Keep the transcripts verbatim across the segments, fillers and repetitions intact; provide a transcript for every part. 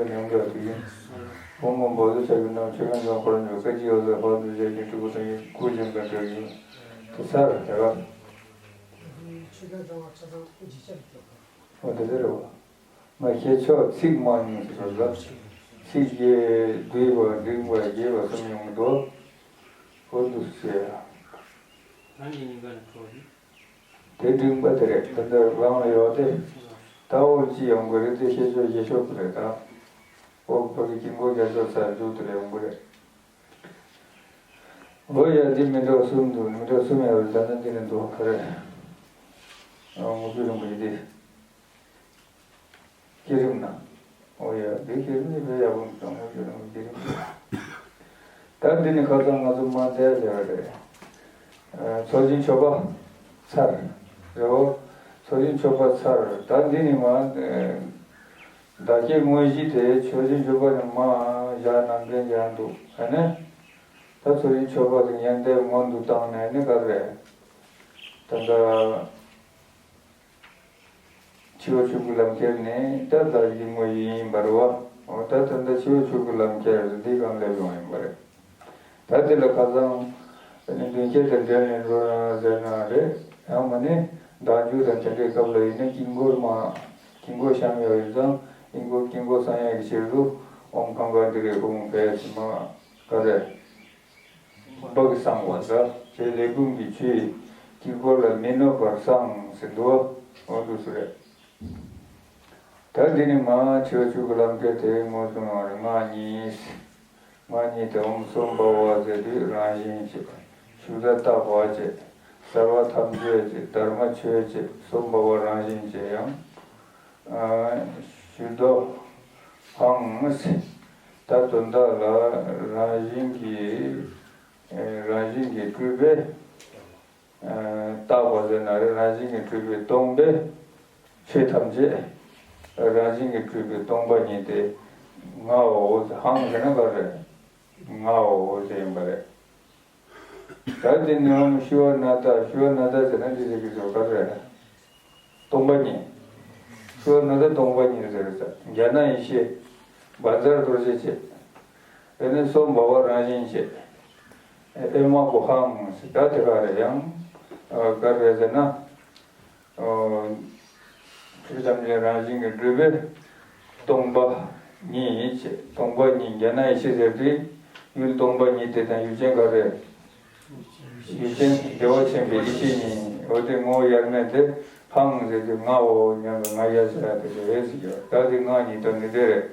ཉམས་དགའ་དུས་ཡིན། ཕུང་པོ་འབོལ་དུ་བྱ་བའི་ནང་ཆོས་ཀུན་ཚང་འཁོར་འཇོག་སྐད་ཅིག་ཡོད་ཚད་བར་དུ་བཞག་ཅིང་སྤྲུལ་སྐུ་དང་ཡི་སྐུ་གཞན་དང་བྲལ་ཡིན། དེ་ཚར་དེ་ག་ཆོས་ཀུན་ཚང་བ་ཆ་ཚང་རྗེས་ཆ་རེད་ཀྱང་། འོ་དེ་ཚར་རེད་བ། མ་ཁྱེད་ཆོག་ཚིག་མང་ཉུང་ཟེར་བ་ལ། ཚིག་བརྒྱད་བསྡུས་པ་འབྲིང་བ་རྒྱས་པ་གསུམ་ཡོང་གི་འདུག་འོ་འདུག་ཟེར། རང་གི་ཉིན་པ་ནས་འཕྲོ་ཡིན། དེ་འབྲིང་པ་དེ་རེད། ད་ལྟ་རང་ལ་ཡོད་དེ། ད་འོ་ཅི་ཡོང་གི་རེད་དེ་ཤེས་ཆོག་ཤེས་ཆོག་གི་རེད་ད། འོ་ཕ་གི་དཀྱིལ་འཁོར་རྒྱ་ཆོག་ཚར་འཇུག་དེ་ལས་ཡོང་གི་རེད། འོ་ཡ་འདི་མི་འདྲ་གསུམ་འདུག་མི་འདྲ་གསུམ་ཡོད་རེད། ད་ནི་འདི་ནས་འདུག་ག་རེད། ཨ་ངོ་སྤྲོད་རིང་པོ་ཡིན་ཏེ། བསྐྱེད་རིམ་ན། འོ་ཡ་འདི་བསྐྱེད་རིམ་ནི་དཔེ་ཡག་པོ་འདུག་ངོ་སྤྲོད་རིང་པོ་བསྐྱེད་རིམ་ནི། ད་འདི་ནི་ཁ་སང་ང་ཚོ་མ་མཛད་ཟེར་བ་རེད། ཚོགས་ཆེན་མཆོད་པ་ཚར། རེད་བོ། ཚོགས་ཆེན་མཆོད་པ་ཚར། ད་འདི་ནི་མ། བདག་བསྐྱེད་དངོས་གཞི་དེ་ཆོས་ཀྱི་འབྱོར་པ་ནི་མ་བཞག་ནམ་མཁན་ཡང་འདུག་ཨ་ནི། ད་ཚོགས་ཆེན་མཆོད་པ་དེ་ཉན་ཏེ་སྔོན་དུ་བཏང་ནས་ནི་ག་རེ། ད་ལྟ་ཕྱི་བ་ཆོས་ཀྱི་ལམ་ཁྱེར་ནི་ད་བདག་བསྐྱེད་དངོས་གཞི་ཡིན་པ་རེད་བ། འོ་ད་ད་ལྟ་ཕྱི་བ་ཆོས་ཀྱི་ལམ་ཁྱེར་འདི་གང་སླེབས་ཡོང་ཡིན་པ་རེད། ད་དེ་ལ་ཁ་སང་མདུན་བསྐྱེད་དང་འབྲེལ་ནས་འགྲོ་ན་ཟེར་ན་རེད། ཡང་མ་ནི་བདག་འཇུག་དང་དེ་འདྲའི་སྐབས་ལ་ཡིན་ན་དཀྱིལ་འཁོར་མ། དཀྱིལ་འཁོར་བཤམས་ཡོད་ཡིན་ཙང་དཀྱིལ་འཁོར་དཀྱིལ་འཁོར་བསམ་ཡས་ཀྱི་ཕྱིར་དུ་ཨོཾ་གང་ག་ཌི་རེ་ཧཱུྃ་ཕཊ་མ་ག་རེ། སྦ་གི་བསམ་བ་ཟ་དེ་ལས་ཀུན་གྱི་ཆུས་དཀྱིལ་འཁོར་ལ་མི་གནོད་པར་བསམ་ཟེར་འདུག་འོ་འདུག་སུ་རེད། ད་འདི་ནི་མ་ཕྱི་བ་ཆོས་ཀྱི་ལམ་ཁྱེར་དེ་ངོས་བཟུང་བ་རེད། ང་གཉིས། ང་གཉིས་དེ་ཨོཾ་སྭ་བྷཱ་ཝ་ཟེར་དུས་རང་བཞིན་བྱེད། ཞུ་དག་བཏགས་པ་བྱེད། སརྦ་ཐམས་ཅད་བྱེད། དྷརྨ་ཆོས་བྱེད། སྭ་བྷཱ་ཝ་རང་བཞིན་བྱེད་ཡང་། ཨ་ཞུ་དག་འཕངས་ཟེར། ད་དོན་དག་ལ་རང་བཞིན་གྱིས་རང་བཞིན་གྱིས་སྤྲུལ་པས། བཏགས་པ་ཟེར་ན་རེ་རང་བཞིན་གྱིས་སྤྲུལ་པའི་སྟོང་པས་ཆོས་ཐམས་ཅད། རང་བཞིན་གྱིས་སྤྲུལ་པའི་སྟོང་པ་ཉིད་དེ་ངའོ་ཟེར། འཕངས་ཟེར་ན་ག་རེ། ངའོ་ཟེར་ཡིན་པ་རེད། ད་དེ་ནི་ཨོཾ་ཤིཝ་ན་ད་ཤིཝ་ན་ད་ཟེར་ན་འདི་ཟེར་གྱི་འདུག་ག་རེ། སྟོང་པ་ཉིད། ཤིཝ་ན་ད་སྟོང་པ་ཉིད་ཟེར་ས་རྒྱ་ནག་ཡེ་ཤེས། བཛྲ་རྡོ་རྗེ་བྱེད། དེ་ནི་སྭ་བྷཱ་ཝ་རང་བཞིན་བྱེད། ཨེ་མ་གོ་ཧང་ཟེར་ད་དེ་ག་རེ་ཡང་། ག་རེ་ཟེར་ན། ཆོས་ཐམས་ཅད་རང་བཞིན་གྱིས་གྲུབ་པའི་སྟོང་པ་ཉིད་ཡིན་ཞེས། སྟོང་པ་ཉིད་རྒྱ་ནག་ཡེ་ཤེས་ཟེར་དུས་ཡུལ་སྟོང་པ་ཉིད་དེ་དང་ཡུལ་ཅན་ག་རེ། ཡུལ་ཅན་བདེ་བ་ཆེན་པོའི་ཡེ་ཤེས་ཉིད། འོ་དེ་ངོ་བོ་དབྱེར་མེད་དེ་འཕངས་ཟེར་དུས་ངའོ་སྙམ་པའི་ང་རྒྱལ་ཟེར་ཡ་དེ་རེད་ཟེར་གྱི་ཡོད། ད་དེ་ང་ཉིད་དང་ནི་དེ་རེད།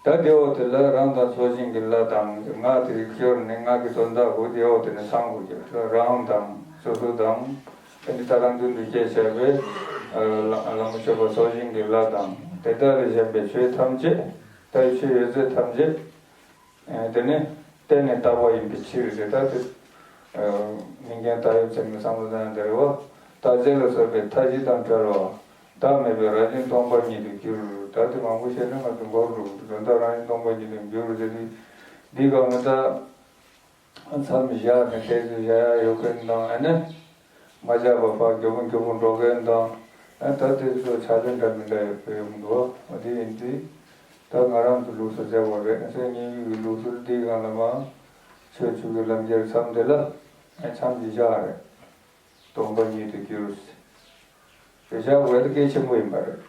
ད་དེ་འོག་དེ་ལ་རང་དང་ཚོགས་ཞིང་གི་ལྷ་དང་ང་དེ་རིགས་སྐྱོར་ནས་ང་གི་དོན་དག་གོ་དེ་འོག་དེ་ནས་ཚང་དགོས་ཀྱི་རང་དང་སོ་སོ་དང་། དེ་ནི་ད་རང་དོན་དུ་སྐྱེས་བྱས་པའི་བླ་མ་མཆོད་པ་ཚོགས་ཞིང་གི་ལྷ་དང་དེ་དག་ལས་གཞན་པའི་ཆོས་ཐམས་ཅད་ད་ཆོས་ཡོད་ཚད་ཐམས་ཅད། དེ་ནི་བརྟེན་ནས་བཏགས་པ་ཡིན་པའི་ཕྱིར་ཟེར་ད་དེ། མིང་རྐྱེན་བཏགས་ཡོད་ཚད་མི་བསམ་བློ་བཏང་ཡང་དེ་རེད་བ། བཏགས་ཚད་ལ་སོགས་པའི་མཐའ་བཞི་དང་བྲལ་བ། བདག་མེད་པའི་རང་བཞིན་སྟོང་པ་ཉིད་དུ་གྱུར། ད་དེ་མང་པོ་བཤད་ན་ང་ཚོ་འགོར་འགྲོ་གི་འདུག་དོན་དག་རང་བཞིན་སྟོང་པ་ཉིད་དུ་གྱུར་ཟེར་དུས། འདི་ག་ང་ད་མཚམས་བཞག་ནས་དེ་ཚོ་བཞག་ཡ་ཡོད་མཁན་དང་ཨ་ནི། མ་བཞག་པ་ཕར་མགྱོགས་པོ་མགྱོགས་པོ་འགྲོ་མཁན་དང་། ཨ་ད་དེ་ཚོ་ཕྱག་ལེན་འདྲ་མི་འདྲ་ཡོད་པའི་ཡོང་འདུག་འོ་དེ་ཡིན་དུས། ད་ང་རང་ཚོ་ལུགས་སྲོལ་མཛད་པ་རེད། སེམས་ཉིད་ཀྱི་ལུགས་སྲོལ་འདིའི་སྒང་ལ་མ། ཆོས་ཕྱོགས་ཀྱི་ལམ་ཁྱེར་མཚམས་དེ་ལ་མཚམས་ཀྱི་བཞག་རེད། སྟོང་པ་ཉིད་དུ་གྱུར། དེ་བཞག་དགོས་དེ་གལ་ཆེན་པོ་ཡིན་པ་རེད།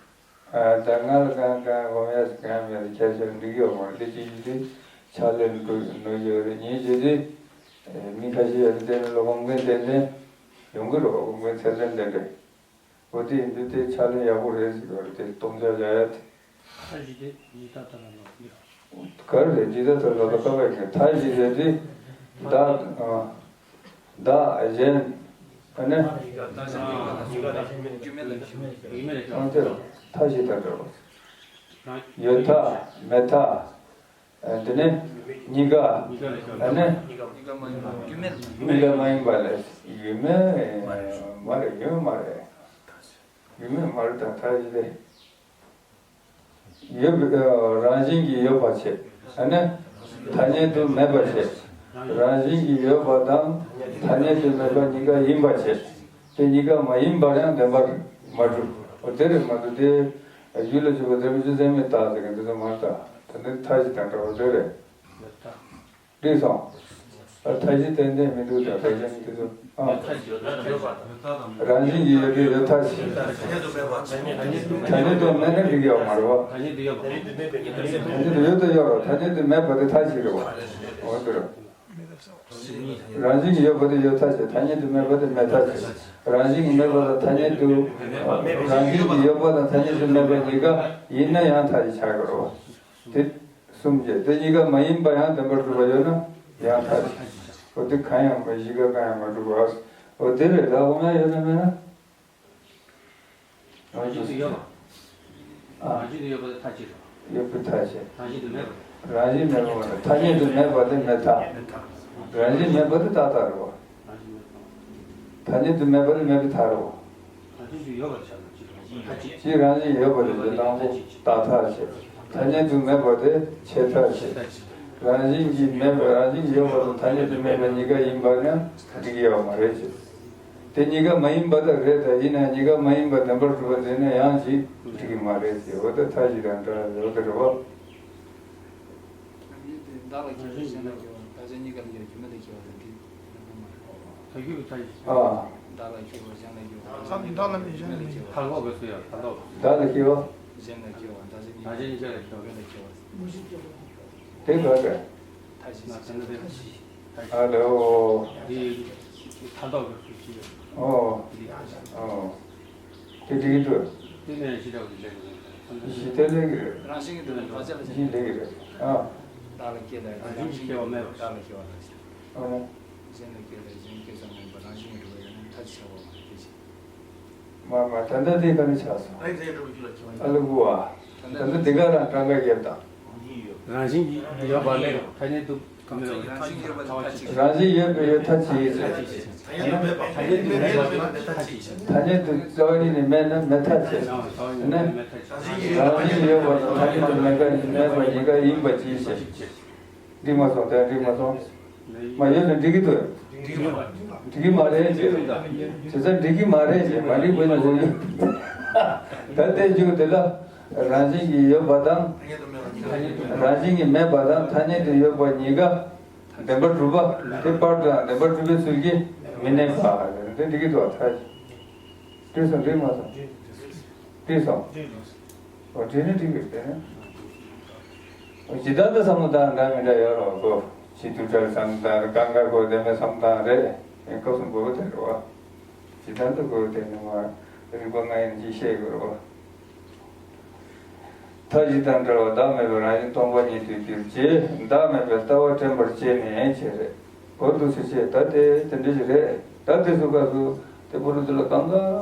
ཨ་ད་ང་ལ་གང་གང་སྒོམ་ཡས་གང་ཡང་མེད་དེ་ཁྱེར་ཁྱེར་འགྲིག་ཡོད་མ་རེད། དེ་ཅི་ཡིན་དུས་ཕྱག་ལེན་འགྲོ་ནོར་ཡོད་རེད། ཉིན་བྱེད་དུས་མི་ཁ་ཤས་ཡོད་རེད། དེ་ནི་ལོ་སྒོམ་མཁན་ཏན་ཏན་ཡོང་གི་རེད། སྒོམ་མཁན་ཚད་ལྡན་ཏན་ཏན། འོ་དེ་ཡིན་དུས་དེ་ཕྱག་ལེན་ཡག་པོ་རེད་ཟེར་བ་རེད། དེ་སྟོང་ཆ་བཞག་ཡ་དེ། མཐའ་བཞི་དེ་ཇི་ལྟར་ལྟར་ལ་ལོག་ཡོད། ག་རེ་རེད། ཇི་ལྟར་ལྟར་ལ་ལོག་ཁ་བ་ཡིན། མཐའ་བཞི་ཟེར་དུས་བདག་ཨ་བདག་གཞན་ཨ་ནི་ཨང་དེ་ལ་མཐའ་བཞི་དང་བྲལ་བ། ཡོད་མཐའ་མེད་མཐའ། དེ་ནས་གཉིས་ཀ། དེ་ནས་གཉིས་ཀ་མ་ཡིན་པ་ལས་ཡོད་མེད་མ་རེད། ཡོད་མ་རེད། ཡོད་མེད་མ་རེད་དང་མཐའ་བཞི་སྟེ། ཡོད་པའི་རང་བཞིན་གྱིས་ཡོད་པ་བྱེད། དེ་ནས་ཐ་སྙད་དུ་མེད་པ་བྱེད། རང་བཞིན་གྱིས་ཡོད་པ་དང་ཐ་སྙད་དུ་མེད་པ་གཉིས་ཀ་ཡིན་པ་བྱེད། དེ་གཉིས་ཀ་མ་ཡིན་པར་ཡང་བདེན་པར་མ་གྲུབ། འོ་དེ་རེད་མ་གཏོགས་དེ། ཡུལ་ལ་བྱུང་བ་འཛམ་བུ་གླིང་བཙན་མའི་རྟགས་ཟེར་མཁན་འདི་ཚོ་མ་རེད་ད། ད་ནི་མཐའ་བཞི་དང་འདྲ་བ་འདྲ་རེད། འགྲིག་སོང་། ཨ། མཐའ་བཞི་ཏན་ཏན་མི་འདུག་ད་ད་གཞན་དེ་ཚོ། ཨ། རང་བཞིན་གྱིས་ཡོད་པའི་ཡོད་མཐའ་བཞི། ཐ་སྙད་དུ་མེད་ན་འགྲིག་ཡོད་མ་རེད་བ། ཐ་སྙད་དུ་ཡོད་དུ་ཡོད་རོགས། ཐ་སྙད་དུ་མེད་པ་དེ་མཐའ་བཞི་རེད་བ། འོ་དེ་རེད། རང་བཞིན་གྱིས་ཡོད་པ་དེ་ཡོད་མཐའ་བཞི། ཐ་སྙད་དུ་མེད་པ་དེ་མེད་མཐའ་བཞི། རང་བཞིན་གྱིས་མེད་པ་དང་ཐ་སྙད་དུ། རང་བཞིན་གྱིས་ཡོད་པ་དང་ཐ་སྙད་དུ་མེད་པ་གཉིས་ཀ་ཡིན་ན་ཡང་མཐའ་བཞི་ཆགས་ཀྱི་རེད་བ། དེ། གསུམ་བྱས། དེ་གཉིས་ཀ་མ་ཡིན་པ་ཡང་བདེན་པར་གྲུབ་པ་ཡོད་ན་ཡང་མཐའ་བཞི། འོ་དེ་གང་ཡང་མ་གཞི་ཀ་གང་ཡང་མ་གྲུབ་པ། འོ་དེ་རེད་ད། འོ་མ་ཡོད་ན་མེད་ན། རང་བཞིན་དུ་ཡོད་པ། ཨ། རང་བཞིན་དུ་ཡོད་པ་དེ་མཐའ་བཞི་རེད། ཡོད་པའི་མཐའ་བཞི། རང་བཞིན་དུ་མེད་པ། རང་བཞིན་མེད་པ་མ་གཏོགས་ཐ་སྙད་དུ་མེད་པ་དེ་མེད་མཐའ། རང་བཞིན་མེད་པ་དེ་རྟག་མཐའ་རེད་བ། རང་བཞིན་མེད་པ། ཐ་སྙད་དུ་མེད་པ་དེ་མེད་པའི་མཐའ་རེད་བ། རང་བཞིན་དུ་ཡོད་པར་བྱ་ན་ཅི་རང་བཞིན་ཐ་ཆད། ཅི་རང་བཞིན་ཡོད་པ་དེ་དེ་དང་པོ་རྟག་མཐའ་བྱས། ཐ་སྙད་དུ་མེད་པ་དེ་ཆད་མཐའ་བྱས། རང་བཞིན་གྱིས་མེད་པ། རང་བཞིན་གྱིས་ཡོད་པ་དང་ཐ་སྙད་དུ་མེད་པ་གཉིས་ཀ་ཡིན་པ་ན་འགྲིག་གི་ཡོད་མ་རེད་ཅེས། དེ་གཉིས་ཀ་མ་ཡིན་པ་དེ་རེད་ད། ཡིན་ན་གཉིས་ཀ་མ་ཡིན་པ་བདེན་པར་གྲུབ་པ་དེ་ནི་ཡང་ཅིག་འགྲིག་གི་མ་རེད་ཅེས། འོ་ད་མཐའ་བཞི་དང་འདྲ་ཡོད་དེ་རེད་བ། རང་བཞིན་དེ་བདག་ལ་སྐྱེ་བ་གཞན་ལ་སྐྱེ་བ། རྟག་ཆད་གཉིས་ཀ་ལ་སྐྱེ་བ་སྒྱུ་མ་ལ་སྐྱེ་བ་དང་འདི་ལ་སྐྱེ་བ་མ་རེད། ཐ་སྙད་ཀྱི་མཐའ་བཞི། ཨ། བདག་ལ་སྐྱེ་བ་གཞན་ལ་སྐྱེ་བ། ཨ། རྟག་ཆད་གཉིས་ཀ་ལ་སྐྱེ་བ། ཐ་སྙད་ཀྱི་མཐའ་བཞི། ཐ་སྙད་ཀྱི་མཐའ་བཞི། བདག་ལ་སྐྱེ་བ་གཞན་ལ་སྐྱེ་བ། བདག་ལ་སྐྱེ་བ། གཞན་ལ་སྐྱེ་བ། རྟག་ཆད་གཉིས་ཀ་ལ་སྐྱེ་བ་སྒྱུ་མ་ལ་སྐྱེ་བ། དེ་ག་རེད། མཐའ་བཞི། ཨ་ལེའོ། འདི་ཐ་སྙད་ཀྱི་མཐའ་བཞི། ཨོ། འདི་ཐ་སྙད། ཨོ། དེ་འགྲིག་གི་འདུག་དེ་ནས་གཞི་འདྲ་བ་ལས་ཀྱི་རེད། གཞི་དེ་ལས་ཀྱི་རེད། རང་བཞིན་གྱི་འདུག་ན་བ་ཅ་ལ་གཞི་ལས་ཀྱི་རེད། ཨ། བདག་ལ་སྐྱེ་ལ་རང་བཞིན་གྱིས་སྐྱེ་བ་མེད་པ། བདག་ལ་སྐྱེ་བ་དང་། ཨ་ནི། གཞན་ལ་སྐྱེ་ལ་གཞན་སྐྱེ་ཙམ་མིན་པར་རང་བཞིན་གྱིས་གྲུབ་པ་ཡོད་ན་མཐའ་ཅི་ཆགས་པ་མ་རེད་དེ་བཞིན། མ་མ་ད་ལྟ་དེ་ག་ནས་ཆགས་སོང་། ཨ་ལ་གུ་བ། ད་ལྟ་དེ་ག་རང་གྲངས་ཀ་བརྒྱབ་དང་། རང་བཞིན་གྱིས་ཡོད་པ་ལས་ཐ་སྙད་དུ་མེད་པ། རང་བཞིན་ཡོད་པའི་ཡོད་མཐའ་ཅི་ཡིན་ཟེར། ཐ་སྙད་དུ་མེད་པ་ཐ་སྙད་དུ་མཐའ་ཅི་ཡིན། ཐ་སྙད་དུ་རྩ་བ་ཉིད་ནས་མེད་ན་མེད་མཐའ་ཅི་ཡིན། ཨ་ནི། རང་བཞིན་ཡོད་པ་དང་ཐ་སྙད་དུ་མེད་པ་མེད་པ་གཉིས་ཀ་ཡིན་པ་ཅི་ཡིན་ཟེར། འགྲིག་མ་སོང་། དེ་འགྲིག་མ་སོང་། མ་ཡོད་ན་འགྲིག་གི་འདུག་འགྲིག་གི་མ་རེད་ཅེས། བྱས་ཙང་འགྲིག་གི་མ་རེད་ཅེས། མ་འགྲིག་པ་ནི་འོ་ཡོད། ད་དེ་མཇུག་དེ་ལ་རང་བཞིན་གྱིས་ཡོད་པ་དང་། རང་བཞིན་གྱིས་མེད་པ་དང་ཐ་སྙད་དུ་ཡོད་པ་གཉིས་ཀ་བདེན་པར་གྲུབ་པ། དེ་བར་དུའང་བདེན་པར་གྲུབ་པའི་ཚུལ་གྱིས་མི་གནས་པ། དེ་འགྲིག་གི་འདུག་ད་འགྲིག་སོང་། འགྲིག་མ་སོང་། འགྲིག་སོང་། འོ་དེ་ནི་འགྲིག་གི་རེད། འོ་ཇི་ལྟར་དུ་བསམ་བློ་བཏང་འདྲ་མི་འདྲ་ཡོད་རོགས་གོ། ཇི་ལྟར་བསམ་བློ་བཏང་། གང་ག་གོ་དེ་མེད་བསམ་བློ་བཏང་རེད། ཡིན་སྐབས་སུ་འགོ་དེ་རེད་བ། ཇི་ལྟར་དུ་གོ་དེ་ནི་མ་རིག་པ་ལྔ་ཡིན་ཅི་ཤེས་དགོས་རེད་བ། མཐའ་བཞི་དང་བྲལ་བ་བདག་མེད་པའི་རང་བཞིན་སྟོང་པ་ཉིད་དུ་གྱུར་ཅིག་བདག་མེད་པའི་ལྟ་བ་དྲན་པར་བྱས་ནས་བྱས་རེད། གོ་འདུག་ཟེར་བྱས། ད་དེ་དེ་འདྲ་ཞིག་རེད། ད་དེ་ཚོ་སྐབས་སུ་དེ་པོ་རུ་དེ་ལ་གང་ག་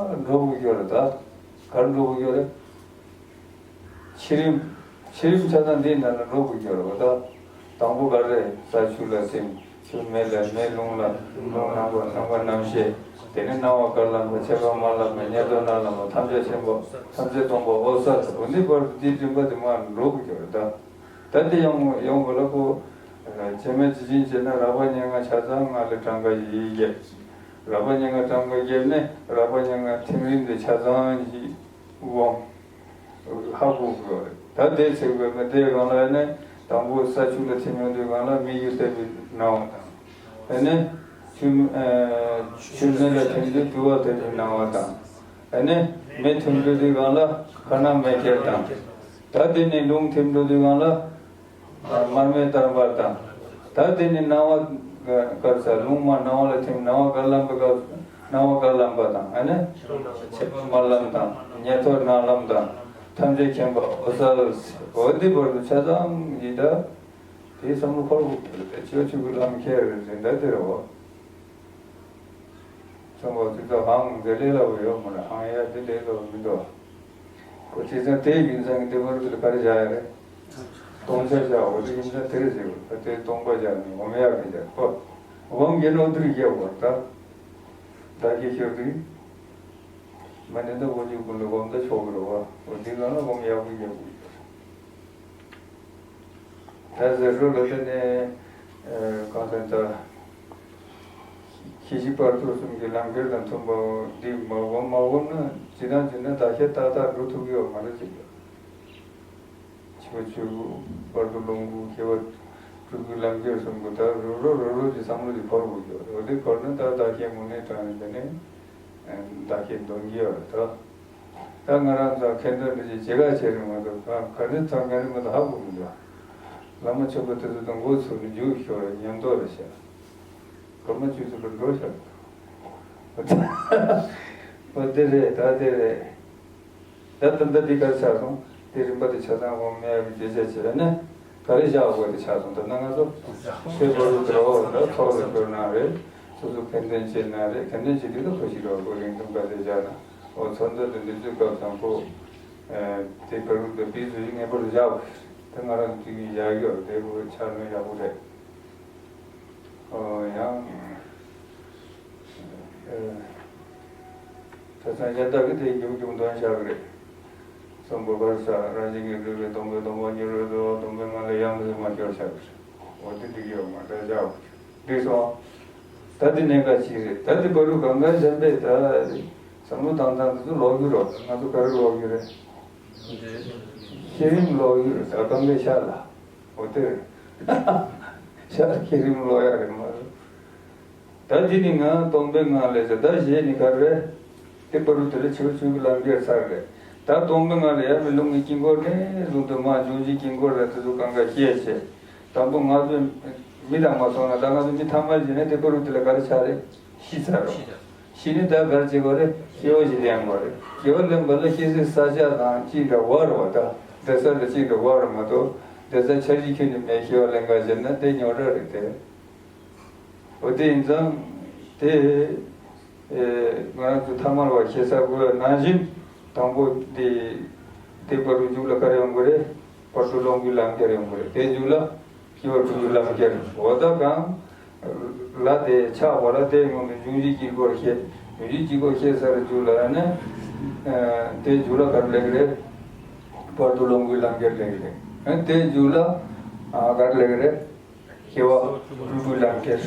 འགྲོ་དགོས་ཀྱི་ཡོད་རེད། ད་ག་རེ་འགྲོ་དགོས་ཀྱི་ཡོད་རེད། འཆི་རིམ། འཆི་རིམ་ཆ་ཚང་འདིའི་ནང་ལ་འགྲོ་དགོས་ཀྱི་ཡོད་རེད་བ། ད་དང་པོ་ག་རེ། ས་ཆུ་ལ་ཐིམ། ཆུ་མེ་ལ། མེ་རླུང་ལ། རླུང་ལ་རྣམ་པར། རྣམ་པར་རྣམ་ཤེས། དེ་ནས་སྣང་བ་དགར་ལམ་པ། ཆེ་འབྲིང་དམའ་ལམ་པ། ཉེ་ཐོ་ན་ལམ་པ། ཐམས་ཅད་མཁྱེན་པ། ཐམས་ཅད་སྟོང་པ། འོད་གསལ། འོ་འདི་བར་དུ་འདིའི་རིམ་པ་དེ་མར་འགྲོ་དགོས་ཀྱི་རེད་ད། ད་འདི་ཡོང་ཡོང་དགོས་ལ་ཁོ། བྱེ་སྨྲ་ཇི་བཞིན་བྱས་ན་རགས་པ་སྙན་ངག་ཆ་ཚང་ལྔ་ལས་གྲངས་ཀ་བཞི་བརྒྱབ། རགས་པ་སྙན་ངག་གྲངས་ཀ་བརྒྱབ་ནས་རགས་པ་སྙན་ངག་ཐིམ་རིམ་དེ་ཆ་ཚང་གི་དབང་ཧ་གོ་དགོས་རེད། ད་དེ་ཚེ་དགོས་མེད་དེ་སྒང་ལ་ནས་དང་པོ་ས་ཆུ་ལ་ཐིམ་ཡོང་དུས་སྒང་ལ་མིག་ཡུལ་བལྟ་བུའི་སྣང་བ་དང་། ཨ་ནི་ཆུ་ཨ་ཆུ་མེ་ལ་ཐིམ་དུས་དུ་བ་བལྟ་བུའི་སྣང་བ་དང་། ཨ་ནི་མེ་ཐིམ་འགྲོ་དུས་སྒང་ལ་ཁ་ན་མེ་ཁྱེར་དང་། ད་དེ་ནས་རླུང་ཐིམ་འགྲོ་དུས་སྒང་ལ། མར་མེ་བསྟར་བ་དང་། ད་དེ་ནི་སྣང་བ་དགར་ས། རླུང་མ་སྣང་བ་ལ་ཐིམ། སྣང་བ་དགར་ལམ་པ་དགར། སྣང་བ་དགར་ལམ་པ་དང་། ཨ་ནི་ཆེ་འབྲིང་དམའ་ལམ་དང་། ཉེ་ཐོ་ན་ལམ་དང་། ཐམས་ཅད་མཁྱེན་པ། འོད་གསལ། འོ་འདི་བར་དུ་ཆ་ཚང་ཡིན་ད། དེའི་བསམ་བློ་འཁོར་དགོས་ཀྱི་རེད། དེ་ཆོས་ཆོས་ཀྱི་ལམ་ཁྱེར་རེད་ཟེར་ད་དེ་རེད་བ། ཚང་མ་དེ་ཚོ་ཧང་དེ་ལས་སླ་པོ་ཡོད་མ་རེད། ཧང་ཡ་དེ་ལས་སླ་པོ་མི་འདུག་ཁོ་བྱས་ཙང་དེའི་རྒྱུ་མཚན་གྱིས་དེ་བར་དུ་ལ་ག་རེ་བཞག་ཡ་རེད། སྟོང་ཆ་བཞག་འོ་དེ་རྒྱུ་མཚན་དེ་རེད་ཟེར་བ། ད་དེ་སྟོང་པ་བཞག་ནས་སྒོམ་ཡག་གི་བཞག་ཁོ། སྒོམ་གྱི་ནོར་དུར་བརྒྱབ་བ་ད། བདག་གིས་ཤོར་དུས། མ་ཎི་དང་དགུ་བཅུ་གོ་ལ་སྒོམ་ད་ཆོག་གི་རེད་བ། འོ་དེ་གང་ལ་སྒོམ་ཡག་པོ་རྒྱབ་དགོས་ཀྱི་རེད། ད་ཟེར་སྲོལ་ལ་བརྟེན་ནས། ཨ། གང་ལྟར་ད་ཤེས་བཞིན་བར་དོ་གསུམ་གྱི་ལམ་ཁྱེར་དང་མཐུན་པ་འདི་མ་བསྒོམ་མ་བསྒོམ་ན་ཇི་ལྟར་ཇི་ལྟར་བདག་ཤེས་ཏག་ཏག་འགྲོ་ཐུབ་ཀྱི་ཡོད་མ་རེད་ཟེར་གྱི། ཆོས་སྐུ། བར་དུ་ལོངས་སྐུ། སྐྱེ་བ་དྲུག་གི་ལམ་ཁྱེར་གསུམ་པོ་ད་རོ་རོ་རོ་རོ་གྱི་བསམ་བློ་ཅིག་འཁོར་དགོས་ཀྱི་ཡོད་རེད། འོ་དེ་འཁོར་ན་ད་བདག་གཞན་དངོས་གནས་དྲང་ནས་དེ་ནས་བདག་གཞན་དོན་གྱི་ཡོད་རེད་ད། ད་ང་རང་ཚོ་མཁན་སློབ་འདི་ཅིག་བྱེད་ག་བྱེད་རིང་མ་གཏོགས་ག་ག་འདྲ་ཚང་ག་རེ་མ་གཏོགས་ཧ་གོ་མི་འདུག་བླ་མ་མཆོད་པ་དེ་ཚོ་དང་འགོ་ཚུགས་ནས་མཇུག་ཤོར་རེད། ཉམས་རྟོགས་རེད་ཤག་སྒོར་མོ་བཅུ་ཚོ་ལ་འགྲོ་ཤག་འོ་དེ་རེད། ད་དེ་རེད། ད་ད་ལྟ་འདི་གར་ཆགས་སོང་། དེ་རིམ་པ་དེ་ཆ་ཚང་འོག་མེད་པའི་བརྗོད་བྱ་བྱས་ནས་ག་རེ་བཞག་དགོས་དེ་ཆགས་སོང་། ད་ནང་ང་ཚོ་ཆོས་པ་རུ་དེ་རོ་ད་ཚོགས་ལ་བསྐྱོར་ན་རེད། སོ་སོ་ཕན་ཚུན་བྱེད་ན་རེད། ཕན་ཚུན་བྱེད་དུས་ད་ཁོ་ཞིག་རོ་ཁོ་རིང་ཐུང་ག་དེ་བཞག་ན། འོ་ཚོགས་འདུ་དེ་འདི་ཚོའི་སྐབས་སང་ཁོ་དེ་པ་རུ་དེ་པི་ཚོ་ཡིན་ངེས་པར་དུ་བཞག་དགོས། ད་ང་རང་དུས་ཀྱི་བཞག་ཡོད་རེད། དེ་ཁོ་ཆགས་ན་ཡག་པོ་རེད། ཨོ་ཡང་། ཨེ། ད་ཚང་ཡ་ད་གི་དེ་རྒྱུག་རྒྱུག་འདོན་བྱ་གི་རེད། གསུམ་པོ་བར་ས་རང་བཞིན་གྱིས་གྲུབ་པའི་སྟོང་པའི་སྟོང་པ་ཉེ་རུ་བཟོ། སྟོང་པའི་ངང་ལས་ཡང་མི་མ་སྐྱོར་བྱ་གི་རེད། འོ་དེ་འགྲིག་ཡོད་མ་འདྲ་བྱ་འོ། འགྲིག་སོང་། ད་དེ་གནད་འགག་ཅིག་རེད། ད་དེ་བར་དུ་གང་ག་གཞན་པས་ད་བསམ་བློ་བཏང་སྟངས་དེ་ཚོ་ལོག་རྒྱུ་རོགས། ང་ཚོ་ག་རེ་ལོག་རྒྱུ་རེད། བསྐྱེད་རིམ་ལོག་ཡོད་རེད། ད་གང་གའི་ཤར་ལ། འོ་དེ་རེད། ཤར་བསྐྱེད་རིམ་ལོག་ཡ་རེད་མ་རེད། ད་འདི་ནི་ང་སྟོང་པའི་ངང་ལས་ཟེར། ད་གཞན་ནི་ག་རེ་རེད། དེ་བར་དུ་དེ་ལ་ཆོས་ཆོས་ཀྱི་ལམ་ཁྱེར་ཚར་རེད། ད་སྟོང་པའི་ངང་ལས་ཡར་མི་རླུང་གི་དཀྱིལ་འཁོར་ནས་བཟུང་སྟེ་མར་འབྱུང་བཞིའི་དཀྱིལ་འཁོར་ལ་དེ་ཚོ་གང་ག་སྐྱེས་བྱས། དང་པོ་ང་ཚོས་མི་དང་མ་སོང་ན་ད་ང་ཚོ་མི་ཐ་མལ་ཡིན་ན་དེ་བར་དུ་དེ་ལ་ག་རེ་ཆགས་རེད། ཤི་ཚར་རོ། ཤི་ནས་ད་གར་བྱེད་དགོས་རེད། སྐྱེ་བ་ཞིག་ལེན་དགོས་རེད། སྐྱེ་བ་ལེན་པ་ལ་སྐྱེ་སའི་ས་ཆ་དང་གཅིག་འདྲ་བར་བ་དང་བསྡད་ས་ལ་གཅིག་འདྲ་བར་མ་གཏོགས་བསྡད་ས་འཆར་གཞི་ཁྱོན་ནས་མེད། སྐྱེ་བ་ལེན་ག་བྱེད་ན་དེ་རྙོག་དྲ་རེད་དེ། འོ་དེ་ཡིན་ཙང་དེ་ང་རང་ཚོ་ཐ་མལ་བ་ཤེས་ས་དགོས་ནང་བཞིན་དང་པོ་དེ་དེ་བར་དུ་མཇུག་ལ་ག་རེ་ཡོང་དགོས་རེད། བར་དུ་ལོངས་སྐུའི་ལམ་ཁྱེར་ཡོང་དགོས་རེད། དེ་མཇུག་ལ། སྐྱེ་བ་དྲུག་གི་ལམ་ཁྱེར། འོ་ད་གང་ལ་དེ་ཆགས་པ་ལ་དེའི་སྔོན་དུ་འབྱུང་བཞིའི་དཀྱིལ་འཁོར་བཤད། འབྱུང་བཞིའི་དཀྱིལ་འཁོར་བཤད་ཚར་རྗེས་ལ་ནི། དེའི་མཇུག་ལ་ག་རེ་སླེབས་རེད། བར་དུ་ལོངས་སྐུའི་ལམ་ཁྱེར་སླེབས་རེད། དེའི་མཇུག་ལ་ག་རེ་སླེབས་རེད། སྐྱེ་བ་དྲུག་གི་ལམ་ཁྱེར།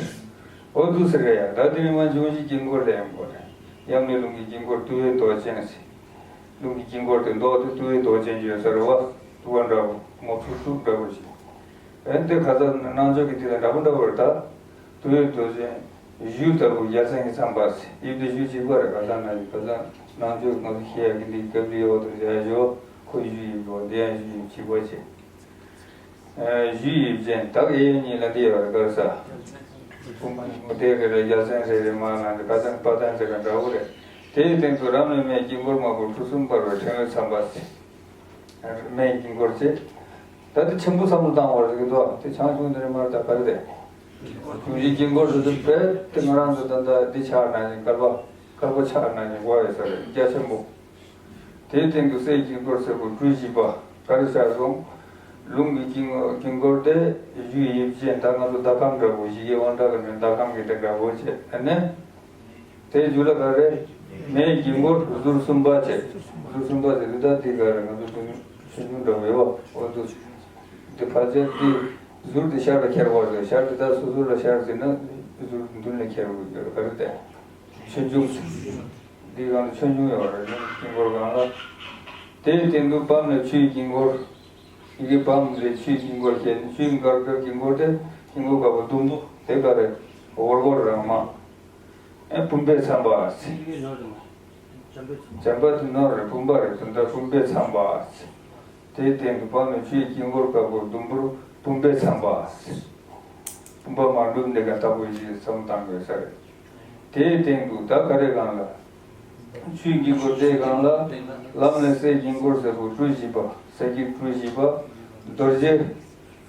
འོ་འདུག་སེ་རེད་ཡ། ད་དེ་མི་མ་འབྱུང་བཞིའི་དཀྱིལ་འཁོར་ལ་ཡང་དགོས་རེད། ཡང་ནི་རླུང་གི་དཀྱིལ་འཁོར་དུ་བའི་མདོག་ཅན་ཟེར། རླུང་གི་དཀྱིལ་འཁོར་དེ་མདོག་དེ་དུ་བའི་མདོག་ཅན་ཡོད་ས་རེད་བ། དུ་བ་འདྲ་བོ་མོ་ཕྲུག་ཕྲུག་འདྲ་བོ་ཞིག་ཨེ་འདི་ཁ་སང་རྣམ་འཇོག་གི་དེ་དང་འདྲ་པོ་འདྲ་བོ་རེད་ད། དུ་བའི་མདོག་ཅན་གཞུ་ལྟ་བུ་ཡ་མཚན་གྱིས་འཚམས་པ་ཟེར། དབྱིབས་དེ་གཞུ་གཅིག་པ་རེད། ཁ་སང་ན་ཁ་སང་རྣམ་འཇོག་ང་ཚོ་ཤེས་ཡ་གི་འདི་སྐབས་རེ་འོག་ཏུ་བཞག་ཞོག་ཁོ་གཞུ་ཡིན་པོ་འདི་ཡང་གཞུ་ཡིན་གཅིག་པ་བྱས། གཞུ་དབྱིབས་ཅན་བདག་གཡས་གཡོན་གཉིས་ལ་འདི་ཡོད་རེད་ག་རེ་ཟ། ཕུང་པོ་དེ་ག་རེ་རྒྱལ་མཚན་རེ་རེ་མ་ལ་འདི་ཁ་སང་དཔལ་ལྡན་ཟེར་ག་འདྲ་བོ་རེད། དེའི་སྟེང་དུ་རབ་གནས་མའི་དཀྱིལ་འཁོར་དམར་པོ་གྲུ་གསུམ་འབར་བའི་ཕྲེང་བས་འཚམས་པ་ཟེར། མའི་དཀྱིལ་འཁོར་བྱས། ད་དེ་ཆེན་པོ་བསམ་བློ་བཏང་བར་ཟེར་གི་འདུག་དེ་ཆུང་ཆུང་དེ་རེད་མ་རེད་ད་ག་རེ་རེད། གཞུ་དབྱིབས་ཀྱི་དཀྱིལ་འཁོར་དེ་ཚོ་རྦད་དེ་ང་རང་ཚོ་ད་ལྟ་འདི་ཆགས་ན་ནི་སྐལ་པ་སྐལ་པ་ཆགས་ན་ནི་དགོས་ཡོད་ས་རེད་རྒྱ་ཆེན་པོ། དེའི་སྟེང་དུ་སའི་དཀྱིལ་འཁོར་སེར་པོ་གྲུ་བཞི་པ་ག་རེ་ཆགས་སོང་། རླུང་གི་དཀྱིལ་འཁོར་དཀྱིལ་འཁོར་དེ་གཞུ་དབྱིབས་ཅན་ད་ང་ཚོ་ཟླ་གམ་འདྲ་པོ་ཞིག་གི་དབང་དྲག་གི་ནི་ཟླ་གམ་གྱི་དེ་འདྲ་པོ་བྱས་ཨ་ནི། དེའི་མཇུག་ལ་ག་རེ། མའི་དཀྱིལ་འཁོར་ཟུར་གསུམ་པ་བྱས། ཟུར་གསུམ་པ་ཟེར་དུས་ད་འདི་ག་རེ་ང་ཚོ་ཆུང་ཆུང་འདྲ་པོ་ཡོད་པ་འོ་འདུག་དེ་ཕལ་ཆེར་འདི་ཟུར་དེ་ཤར་ལ་ཁྱེར་བ་རེད། ཤར་དེ་ད་སོ་སོ་ལ་ཤར་ཟེར་ན་ཟུར་མདུན་ལ་ཁྱེར་བ་ཡོད་ག་རེ་དེ། ཆོས་འབྱུང་། འདི་གང་ལ་ཆོས་འབྱུང་ཡོད་རེད་དཀྱིལ་འཁོར་གང་ལ། དེའི་སྟེང་དུ་བམ་ནས་ཆུའི་དཀྱིལ་འཁོར། ཡི་གེ་བམ་རེ་ཆུའི་དཀྱིལ་འཁོར་བཤད་ནས་ཆུའི་འགག་སྒྲ་དཀྱིལ་འཁོར་དེ་དཀྱིལ་འཁོར་དཀར་པོ་ཟླུམ་པོ་དེ་ག་རེ། འོར་འོར་རང་མ། ཨེ་བུམ་པས་འཚམས་པ། འཇམ་པ་དེ་ནོར་རེ་བུམ་པ་རེ་དོན་དག་བུམ་པས་འཚམས་པ། དེའི་སྟེང་དུ་བབས་ནས་ཆུའི་དཀྱིལ་འཁོར་དཀར་པོ་ཟླུམ་པོར་བུམ་པས་འཚམས་པ། བུམ་པ་མ་འགྲུབ་འདི་ག་ལྟ་བུ་ཞིག་བསམ་བཏང་དགོས་ས་རེད། དེའི་སྟེང་དུ་ད་ག་རེ་གང་ལ། ཆུའི་དཀྱིལ་འཁོར་དེའི་སྒང་ལ། ལམ་ལས་སའི་དཀྱིལ་འཁོར་སེར་པོ་གྲུ་བཞི་པ། ས་དཀྱིལ་གྲུ་བཞི་པ། རྡོ་རྗེ།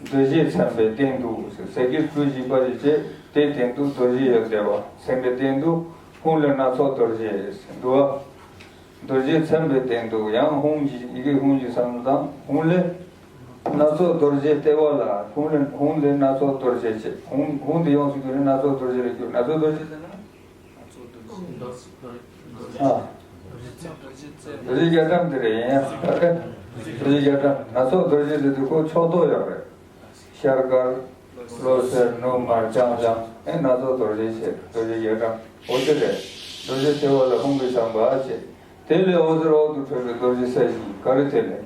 རྡོ་རྗེས་མཚན་པའི་སྟེང་དུ། ས་དཀྱིལ་གྲུ་བཞི་པ་ཞེས་བྱས་དེའི་སྟེང་དུ་རྡོ་རྗེ་ཡོད་བསྡད་པ། མཚན་པའི་སྟེང་དུ་ཧཱུྃ་ལས་སྣ་ཚོགས་རྡོ་རྗེ་འདུག་པ། རྡོ་རྗེས་མཚན་པའི་སྟེང་དུ་ཡང་ཧཱུྃ་གྱི་ཡི་གེ་ཧཱུྃ་གྱི་བསམ་བློ་བཏང་། ཧཱུྃ་ལས་སྣ་ཚོགས་རྡོ་རྗེ་ལྟེ་བ་ལ། ཧཱུྃ་ལས་ཧཱུྃ་ལས་སྣ་ཚོགས་རྡོ་རྗེ་བྱས། ཧཱུྃ་ཧཱུྃ་དེ་ཡོངས་སུ་གྱུར་ནས་སྣ་ཚོགས་རྡོ་རྗེ་ལ་གྱུར། སྣ་ཚོགས་རྡོ་རྗེ་ཟེར་ན། ཨ། རྡོ་རྗེ་རྒྱ་གྲམ་དེ་རེད་ཡིན་ཡ། རྡོ་རྗེ་རྒྱ་གྲམ་སྣ་ཚོགས་རྡོ་རྗེ་དེ་དུས་ཁོ་ཕྱོགས་མདོག་ཡོད་རེད། ཤར་དཀར། ལྷོ་སེར། ནུབ་དམར། བྱང་ལྗང་། ཨེ་སྣ་ཚོགས་རྡོ་རྗེ་བྱས་རྡོ་རྗེ་རྒྱ་གྲམ་འོ་དེ་རེད། རྡོ་རྗེ་ལྟེ་བ་ལ་ཧཱུྃ་གིས་འཚམས་པ་བྱས། དེ་ལས་འོད་ཟེར་འོག་ཏུ་འཕྲོས་པའི་རྡོ་རྗེ་ས་གཞི་ག་རེ་དེ་ལས།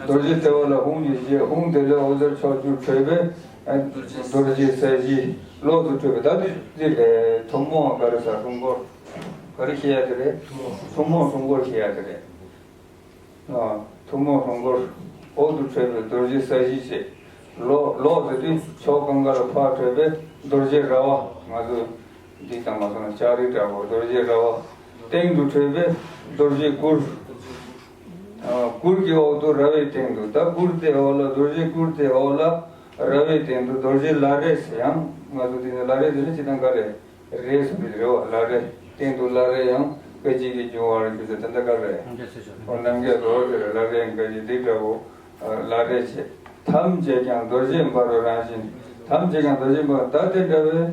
རྡོ་རྗེ་ལྟེ་བ་ལ་ཧཱུྃ་ཡེ་ཤེས། ཧཱུྃ་དེ་ལས་འོད་ཟེར་ཕྱོགས་བཅུར་འཕྲོས་པས། རྡོ་རྗེ་ས་གཞི་ལོགས་སུ་འཕྲོས་པས། ད་འདི་འདི་ལས་ཐུན་མོང་བ་ག་རེ་ཟེར། སྲུང་འཁོར་ག་རེ་བཤད་ཡ་དེ་རེད། ཐུན་མོང་སྲུང་འཁོར་བཤད་ཡ་དེ་རེད། ཨ། ཐུན་མོང་སྲུང་འཁོར་འོག་ཏུ་འཕྲོས་པའི་རྡོ་རྗེ་ས་གཞི་བྱས། ལོགས་ལོགས་དེ་དུས་ཕྱོགས་གང་ག་ལ་ཕར་འཕྲོས་པས་རྡོ་རྗེ་ར་བ། ང་ཚོ་འདི་དང་མ་སོང་ལྕགས་རི་འདྲ་བོ་རྡོ་རྗེ་ར་བ། སྟེང་དུ་འཕྲོས་པས་རྡོ་རྗེ་གུར། ཨ། གུར་གྱི་འོག་ཏུ་ར་བའི་སྟེང་དུ། ད་གུར་དེའི་འོག་ལ་རྡོ་རྗེ་གུར་དེའི་འོག་ལ་ར་བའི་སྟེང་དུ་རྡོ་རྗེ་བླ་རེ་ཟེར། ཡང་ང་ཚོ་འདི་ནི་བླ་རེ་ཟེར་ནི་ཅི་དང་ག་རེ། རེ་ཟེར་བའི་རེ་བ་བླ་རེ། སྟེང་དུ་བླ་རེ་ཡང་། སྐད་ཅིག་གིས་འབྱུང་བར་འགྱུར་ཟེར་དེ་འདྲ་ག་རེ། རྣམ་རྒྱལ་རྡོ་རྗེ་བླ་རེ་སྐད་ཅིག་འདི་འདྲ་བོ། བླ་རེ་བྱས། ཐམས་ཅད་ཀྱང་རྡོ་རྗེ་འབར་བའི་རང་བཞིན། ཐམས་ཅད་ཀྱང་རྡོ་རྗེ་འབར། ད་དེ་འདྲ་བའི་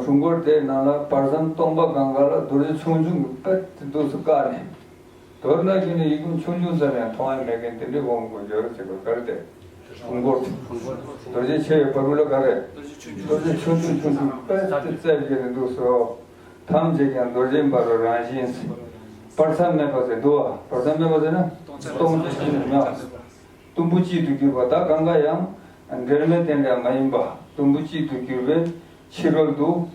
སྲུང་འཁོར་དེའི་ནང་ལ་བར་མཚམས་སྟོང་པ་གང་ག་ལ་རྡོ་རྗེ་ཆུང་ཆུང་གི་དཔེ་དེ་འདུག་སེ་བཀག་ནས། མདོར་ན་ཁྱོད་ནི་ཡི་གུ་ཆུང་ཆུང་ཙམ་ཡང་མཐོང་ཡ་མེད་མཁན་དེ་འདྲའི་དབང་དགོས་ཡོད་རེད་ཟེར་བ་ག་རེ་དེ། སྲུང་འཁོར། རྡོ་རྗེ་ཆེ་བའི་བར་དུ་ལ་ག་རེ། རྡོ་རྗེ་ཆུང་ཆུང་ཆུང་ཆུང་དཔེ་དེ་རྩེ་བརྒྱད་ནས་འདུག་སོ། ཐམས་ཅད་ཀྱང་རྡོ་རྗེ་འབར་བའི་རང་བཞིན། བར་མཚམས་མེད་པ་ཟེར་འདུག་བ། བར་མཚམས་མེད་པ་ཟེར་ན། སྟོང་ཆ་ཆ་ནས་མེད་པ། དུམ་བུ་གཅིག་ཏུ་གྱུར་པ། ད་གང་ག་ཡང་འབྲལ་མེད་རྟེན་འབྲེལ་མ་ཡིན་པ། དུམ་བུ་གཅིག་ཏུ་གྱུར་པའི་ཕྱི་རོལ་དུ།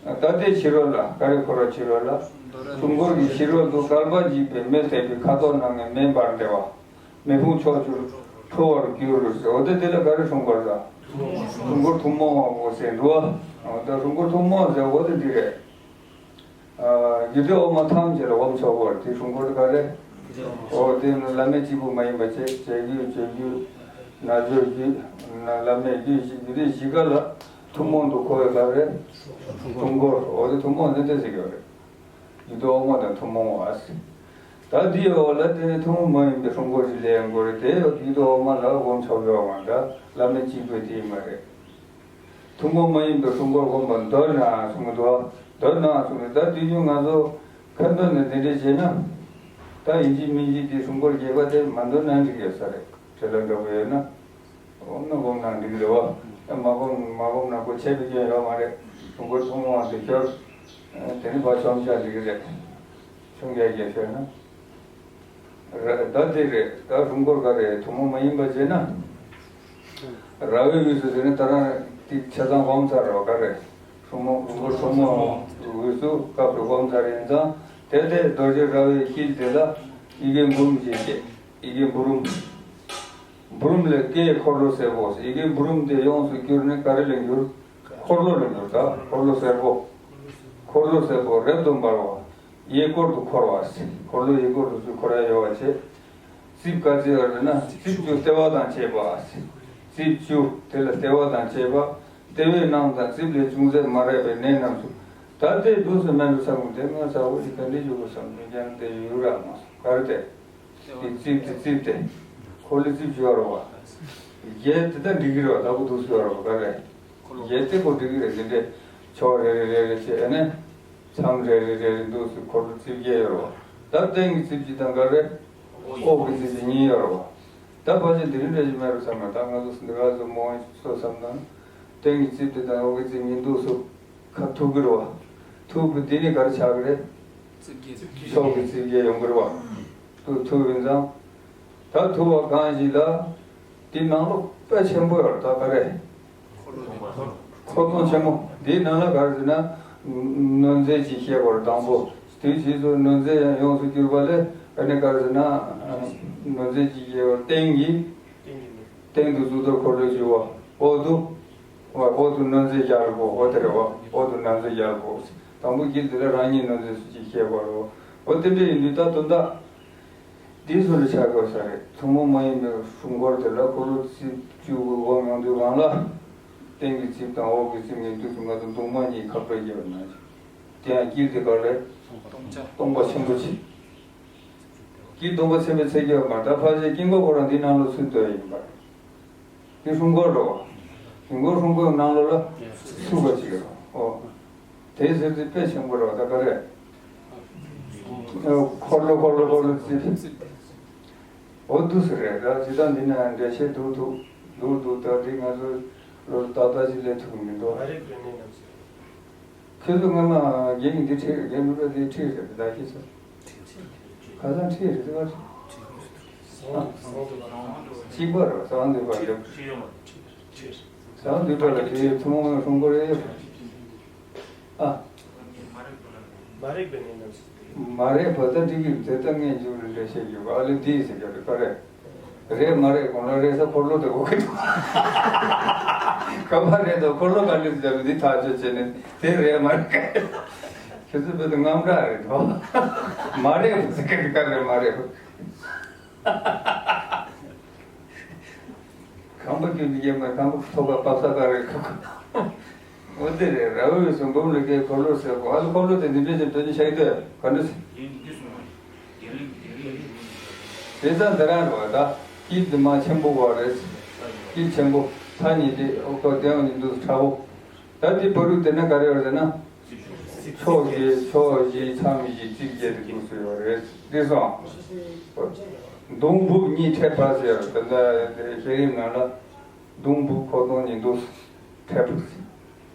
ད་ལྟའི་ཕྱི་རོལ་ལ་ག་རེ་འཁོར་བ་ཕྱི་རོལ་ལ། སྲུང་འཁོར་གྱི་ཕྱི་རོལ་དུ་བསྐལ་པ་འཇིག་པའི་མེ་ཐེབས་པའི་ཁ་དོག་སྣ་ལྔའི་མེ་འབར་བདེ་བ། མེ་ཕུང་ཕྱོགས་བཅུར་འཕྲོ་བར་འགྱུར་ཟེར། འོ་དེ་དེ་ལ་ག་རེ་སྲུང་འཁོར་ཟེར། སྲུང་འཁོར་ཐུན་མོང་བ་ཟེར་འགྲོ་བ། འོ་ད་སྲུང་འཁོར་ཐུན་མོང་ཟེར་འོ་དེ་འདི་རེད། རྒྱུད་སྡེ་འོག་མ་ཐམས་ཅད་ལ་སྒོམ་ཆོག་གོ། དེ་སྲུང་འཁོར་ག་རེ། འོ་དེ་ནི་བླ་མེད་གཅིག་པུ་མ་ཡིན་པ་བྱས། བྱས་རྒྱུད་སྤྱོད་རྒྱུད་རྣལ་འབྱོར་རྒྱུད་བླ་མེད་རྒྱུད་བཞི། རྒྱུད་སྡེ་བཞི་ཀ་ལ་ཐུན་མོང་དུ་གོ་བའི་ག་རེ། སྲུང་འཁོར། འོ་དེ་ཐུན་མོང་ནི་དེ་ཟེར་གྱི་རེད། རྒྱུད་སྡེ་འོག་མ་དང་ཐུན་མོང་བ་ཟེར། ད་འདིའི་འོག་ལ་དེ་ནི་ཐུན་མོང་མ་ཡིན་པའི་སྲུང་འཁོར་ཞིག་ལེན་དགོས་རེད། དེ་རྒྱུད་སྡེ་འོག་མ་ལ་སྒོམ་ཆོག་གི་ཡོད་མ་རེད། བླ་མེད་གཅིག་པུ་དེ་ཡིན་མ་རེད། ཐུན་མོང་མ་ཡིན་པའི་སྲུང་འཁོར་སྒོམ་པ་མདོར་ན་གསུངས་འདུག་མདོར་ན་གསུངས་ནས། ད་དུས་རྒྱུན་ང་ཚོ་ཁ་འདོན་ནས་འདི་འདྲས་བྱས་ན། ད་ཡིན་གཅིག་མིན་གཅིག་དེ་སྲུང་འཁོར་རྒྱས་པ་དེ་མ་འདོན་ན་འགྲིག་ཡོད་ས་རེད། བྲེལ་བ་འདྲ་པོ་ཡོད་ན། སྒོམ་ན་སྒོམ་ན་འགྲིག་གི་རེད་བ། ད་མ་སྒོམ་མ་སྒོམ་ན་ཁོ་ཆད་པའི་སྐྱོན་ཡོད་མ་རེད། སྲུང་འཁོར་ཐུན་མོང་བ་དེ་ཤོར། དེ་ནི་ཕར་བཅོམ་བྱ་འགྲིག་གི་རེད། ཆུང་རྒྱ་རྒྱ་ཤོར་ན། རེད། ད་དེ་རེད། ད་སྲུང་འཁོར་ག་རེ་ཐུན་མོང་མ་ཡིན་པ་བྱས་ན། ར་བའི་དབུས་སུ་དེ་ནི་ད་རང་དེ་ཆ་ཚང་སྒོམ་ཚར་རོ་ག་རེ། སྲུང་མོ་སྲུང་འཁོར་སྲུང་མོ་དབུས་སུ་སྐབས་སུ་སྒོམ་ཚར་ཡིན་ཙང་། དེ་ལྟའི་རྡོ་རྗེ་ར་བའི་དཀྱིལ་དེ་ལ་ཡི་གེ་འབུམ་ཞེས་བཤད། ཡི་གེ་འབུམ། འབུམ་ལས་སྐྱེས་འཁོར་ལོ་སེར་པོ། ཡི་གེ་འབུམ་དེ་ཡོངས་སུ་གྱུར་ནས་ག་རེ་ལས་གྱུར། འཁོར་ལོ་ལས་གྱུར། ད་འཁོར་ལོ་སེར་པོ། འཁོར་ལོ་སེར་པོ་རབ་ཏུ་འབར་བ། གཡས་སྐོར་དུ་འཁོར་བ། འཁོར་ལོ་གཡས་སྐོར་དུ་ཚུར་འཁོར་ཡ་ཡོད་པ་བྱས། རྩིབས་ག་ཚོད་ཡོད་རེད་ན། རྩིབས་བཅུ་ལྟེ་བ་དང་བཅས་པ། རྩིབས་བཅུ་དེ་ལ་ལྟེ་བ་དང་བཅས་པ། ལྟེ་བའི་ནང་དང་རྩིབས་ལས་ཅུང་ཟད་མ་རེག་པའི་གནས་རྣམས་སུ། ད་ལྟའི་འདུག་སེ་མེད་པའི་ས་ཁུངས་དེ་ང་ཚ་བོ་ཞིག་ག་འདྲ་ཡོད་པ་བསམ་ནས་ཀྱང་དེ་ཡོད་ར་མ་སོང་ག་རེ་དེ། དེ་རྩིབས་དེ་རྩིབས་དེ། འཁོར་ལོའི་རྩིབས་བཅུ་ཡོད་རེད་བ། རྒྱས་དེ་ལྟར་འགྲིག་གི་རེད་བ། ལྟ་བུ་འདུག་སེ་ཡོད་རེད་བ་ག་རེ། རྒྱས་དེ་ཁོ་འགྲིག་གི་རེད། དེ་འདྲས་ཕྱོགས་རེ་རེ་རེ་རེ་བྱས་ནས། མཚམས་རེ་རེ་རེ་རེ་འདུག་སེ་འཁོར་ལོ་རྩིབས་བརྒྱད་ཡོད་རེད་བ། ད་སྟེང་གི་རྩིབས་གཅིག་དང་ག་རེ། འོག་གི་རྩིབས་གཅིག་གཉིས་ཡོད་རེད་བ། ད་ཕལ་ཆེར་དེ་རིང་འདྲ་ཞིག་མེད་རུ་བསམ་ན། ད་ང་ཚོ་འདི་ག་ཚོ་མོ་ཚོ་བསམ་ན། སྟེང་གི་རྩིབས་དེ་དང་འོག་གི་རྩིབས་གཉིས་འདུག་སེ་ཁ་ཐུག་གི་རེད་བ། ཐུག་གི་དེ་ནི་ག་རེ་ཆགས་ཀྱི་རེད། ཕྱོགས་ཀྱི་རྩིབས་བརྒྱད་ཡོང་གི་རེད་བ། ཐུག་ཐུག་ཡིན་ཙང་། ད་ཐུག་པ་གང་ཞིག་ལ། དེ་ནང་ལོགས་དཔེ་ཆེན་པོ་ཡོད་རེད། ད་ག་རེ། འཁོར་སྟོང་ཆེན་མོ། དེའི་ནང་ལ་ག་རེ་ཟེར་ན། ནོར་རྫས་ཅིག་བཤད་པར་དང་པོ། དེའི་རྗེས་སུ་ནོར་རྫས་ཡང་ཡོངས་སུ་གྱུར་པ་ལས། ཨ་ནི་ག་རེ་ཟེར་ན། ནོར་རྫས་ཅིག་བཤད་པར་སྟེང་གི། སྟེང་དུ་གཙུག་ཏོར་འཁོར་ལོས་སྒྱུར་བ། འོག་ཏུ། འོག་ཏུ་ནོར་རྫས་བརྒྱ་རེ་པོ། འོ་དེ་རེད་བ། འོག་ཏུ་ནོར་རྫས་བརྒྱ་རེ་པོ། དང་པོ་དཀྱིལ་དེ་ལ་རང་ཉིད་ནོར་རྫས་སུ་ཅིག་བཤད་པར་རོ། འོ་དེ་འདྲ་ཡིན་དུས་ད་དོན་དག་འདི་ཚོ་ལ་ཆགས་དགོས་ས་རེད། ཐུན་མོང་མ་ཡིན་པའི་སྲུང་འཁོར་དེ་ལ་འཁོར་ལོ་རྩིབས་བཅུ་གི་སྒོམ་ཡོང་དུས་སྒང་ལ། སྟེང་གི་རྩིབས་དང་འོག་གི་རྩིབས་གཉིས་འདུག་སེ་ང་ཚོ་གདུང་མ་གཉིས་ཁ་སྤྲོད་བརྒྱབ་པ་ན། དེ་ཡང་དཀྱིལ་དེ་ག་རེ། སྟོང་པ་ཆེན་པོ་ཆེ། དཀྱིལ་སྟོང་པ་ཆེན་པོའི་ཚད་ཀྱི་ཡོད་མ་རེད། ད་ཕལ་ཆེར་དཀྱིལ་འཁོར་ཁོ་རང་འདི་ནང་ལོགས་ཚུད་སྡོད་ཡིན་པ་རེད། དེ་སྲུང་འཁོར་རོ། དཀྱིལ་འཁོར་སྲུང་འཁོར་ནང་ལོགས་ལ་ཚུད་པ་ཅིག་རོ། ཨོ། དེའི་ཟེར་དེ་དཔེ་ཆེན་པོ་རེད་བ། ད་ག་རེ། འཁོར་ལོ་འཁོར་ལོ་འཁོར་ལོ་རྩིབས། འོ་འདུག་སེ་རེད། ད་ཇི་ལྟར་འདི་ན་འགྲེལ་བཤད་འདུག་འདུག་འདུག་འདུག་ད་འདི་ང་ཚོ་ལོ་ཏག་ཏག་ཅིག་ལས་ཐུབ་ཀྱི་མི་འདུག་ཁྱོད་ཚོ་སྔ་མ་རྒན་གྱིས་འདི་ཁྲིད། རྒན་མི་པ་འདི་ཁྲིད་རེད། ད་ཁྱེད་ཚོ་ཁ་སང་ཁྲིད་རེད། ད་ཁ་ གཅིག་པ་རེད། གསང་འདུས་པ་རེད། གསང་འདུས་པ་ལ་དེའི་ཐུན་མོང་མའི་ཧྲུང་ཀོ་རེད། ཨ། མ་རེད་པ་ད་འགྲིག་གི་དེ་ལྟ་ངས་མཇུག་ལ་འགྲེལ་བཤད་རྒྱུ་ཨ་ལེ་འདི་ཟེར་རྒྱུ་རེད་པ་རེད། རེད་མ་རེད་གོང་ལ་རེད་ས་འཁོར་ལོ་དེ་གོ་གི་འདུག་ག་པ་རེད་དོ། འཁོར་ལོ་ག་ལེ་ཟེར་འདི་ཐག་གཅོད་བྱས་ནས་དེ་རེད་མ་རེད། ཁྱེད་ཚོ་བོད་དུ་རྔམ་དྲག་རེད་དོ། མ་རེད་ཟེར་གི་འདུག་ག་རེད་མ་རེད། ཁང་པ་ཀུན་གྱི་སྐྱེས་མ་ཁང་པ་ཐོག་པ་པ་ས་ག་རེ་ཁ་ཁ། འོ་དེ་རེད། ར་བའི་གཟུངས་འབུམ་ལ་སྐད་འཁོར་ལོ་ཟེར་གོ་ཨ་ལ་འཁོར་ལོ་དེ་འདི་འདྲ་ཞིག་འདོན་ཆ་ཡི་དོ་ག་འདྲ་ཟེར། དེ་ཙང་དེ་རང་རེད་བ་ད། དཀྱིལ་འདི་མ་ཆེན་པོ་བ་རེད། དཀྱིལ་ཆེན་པོ་མཐའ་གཉིས་དེ་ཨོ་ཁོ་དེའང་ཡིན་འདུག་ཁྲ་བོ། ད་འདི་བར་དུ་དེ་ན་ག་རེ་ཡོད་ཟེར་ན། ཕྱོགས་བཞི་ཕྱོགས་བཞི་མཚམས་བཞི་རྩིབས་བརྒྱད་དེ་འདུག་སེ་ཡོད་རེད། འདི་སོང་། མདུང་སྦུབས་གཉིས་ཕྲད་པ་ཟེར་ད་ལྟ་ཤེས་རིག་ནང་ལ་མདུང་སྦུབས་ཁོག་སྟོང་གཉིས་འདུག་ཕྲད་པ་ཟེར།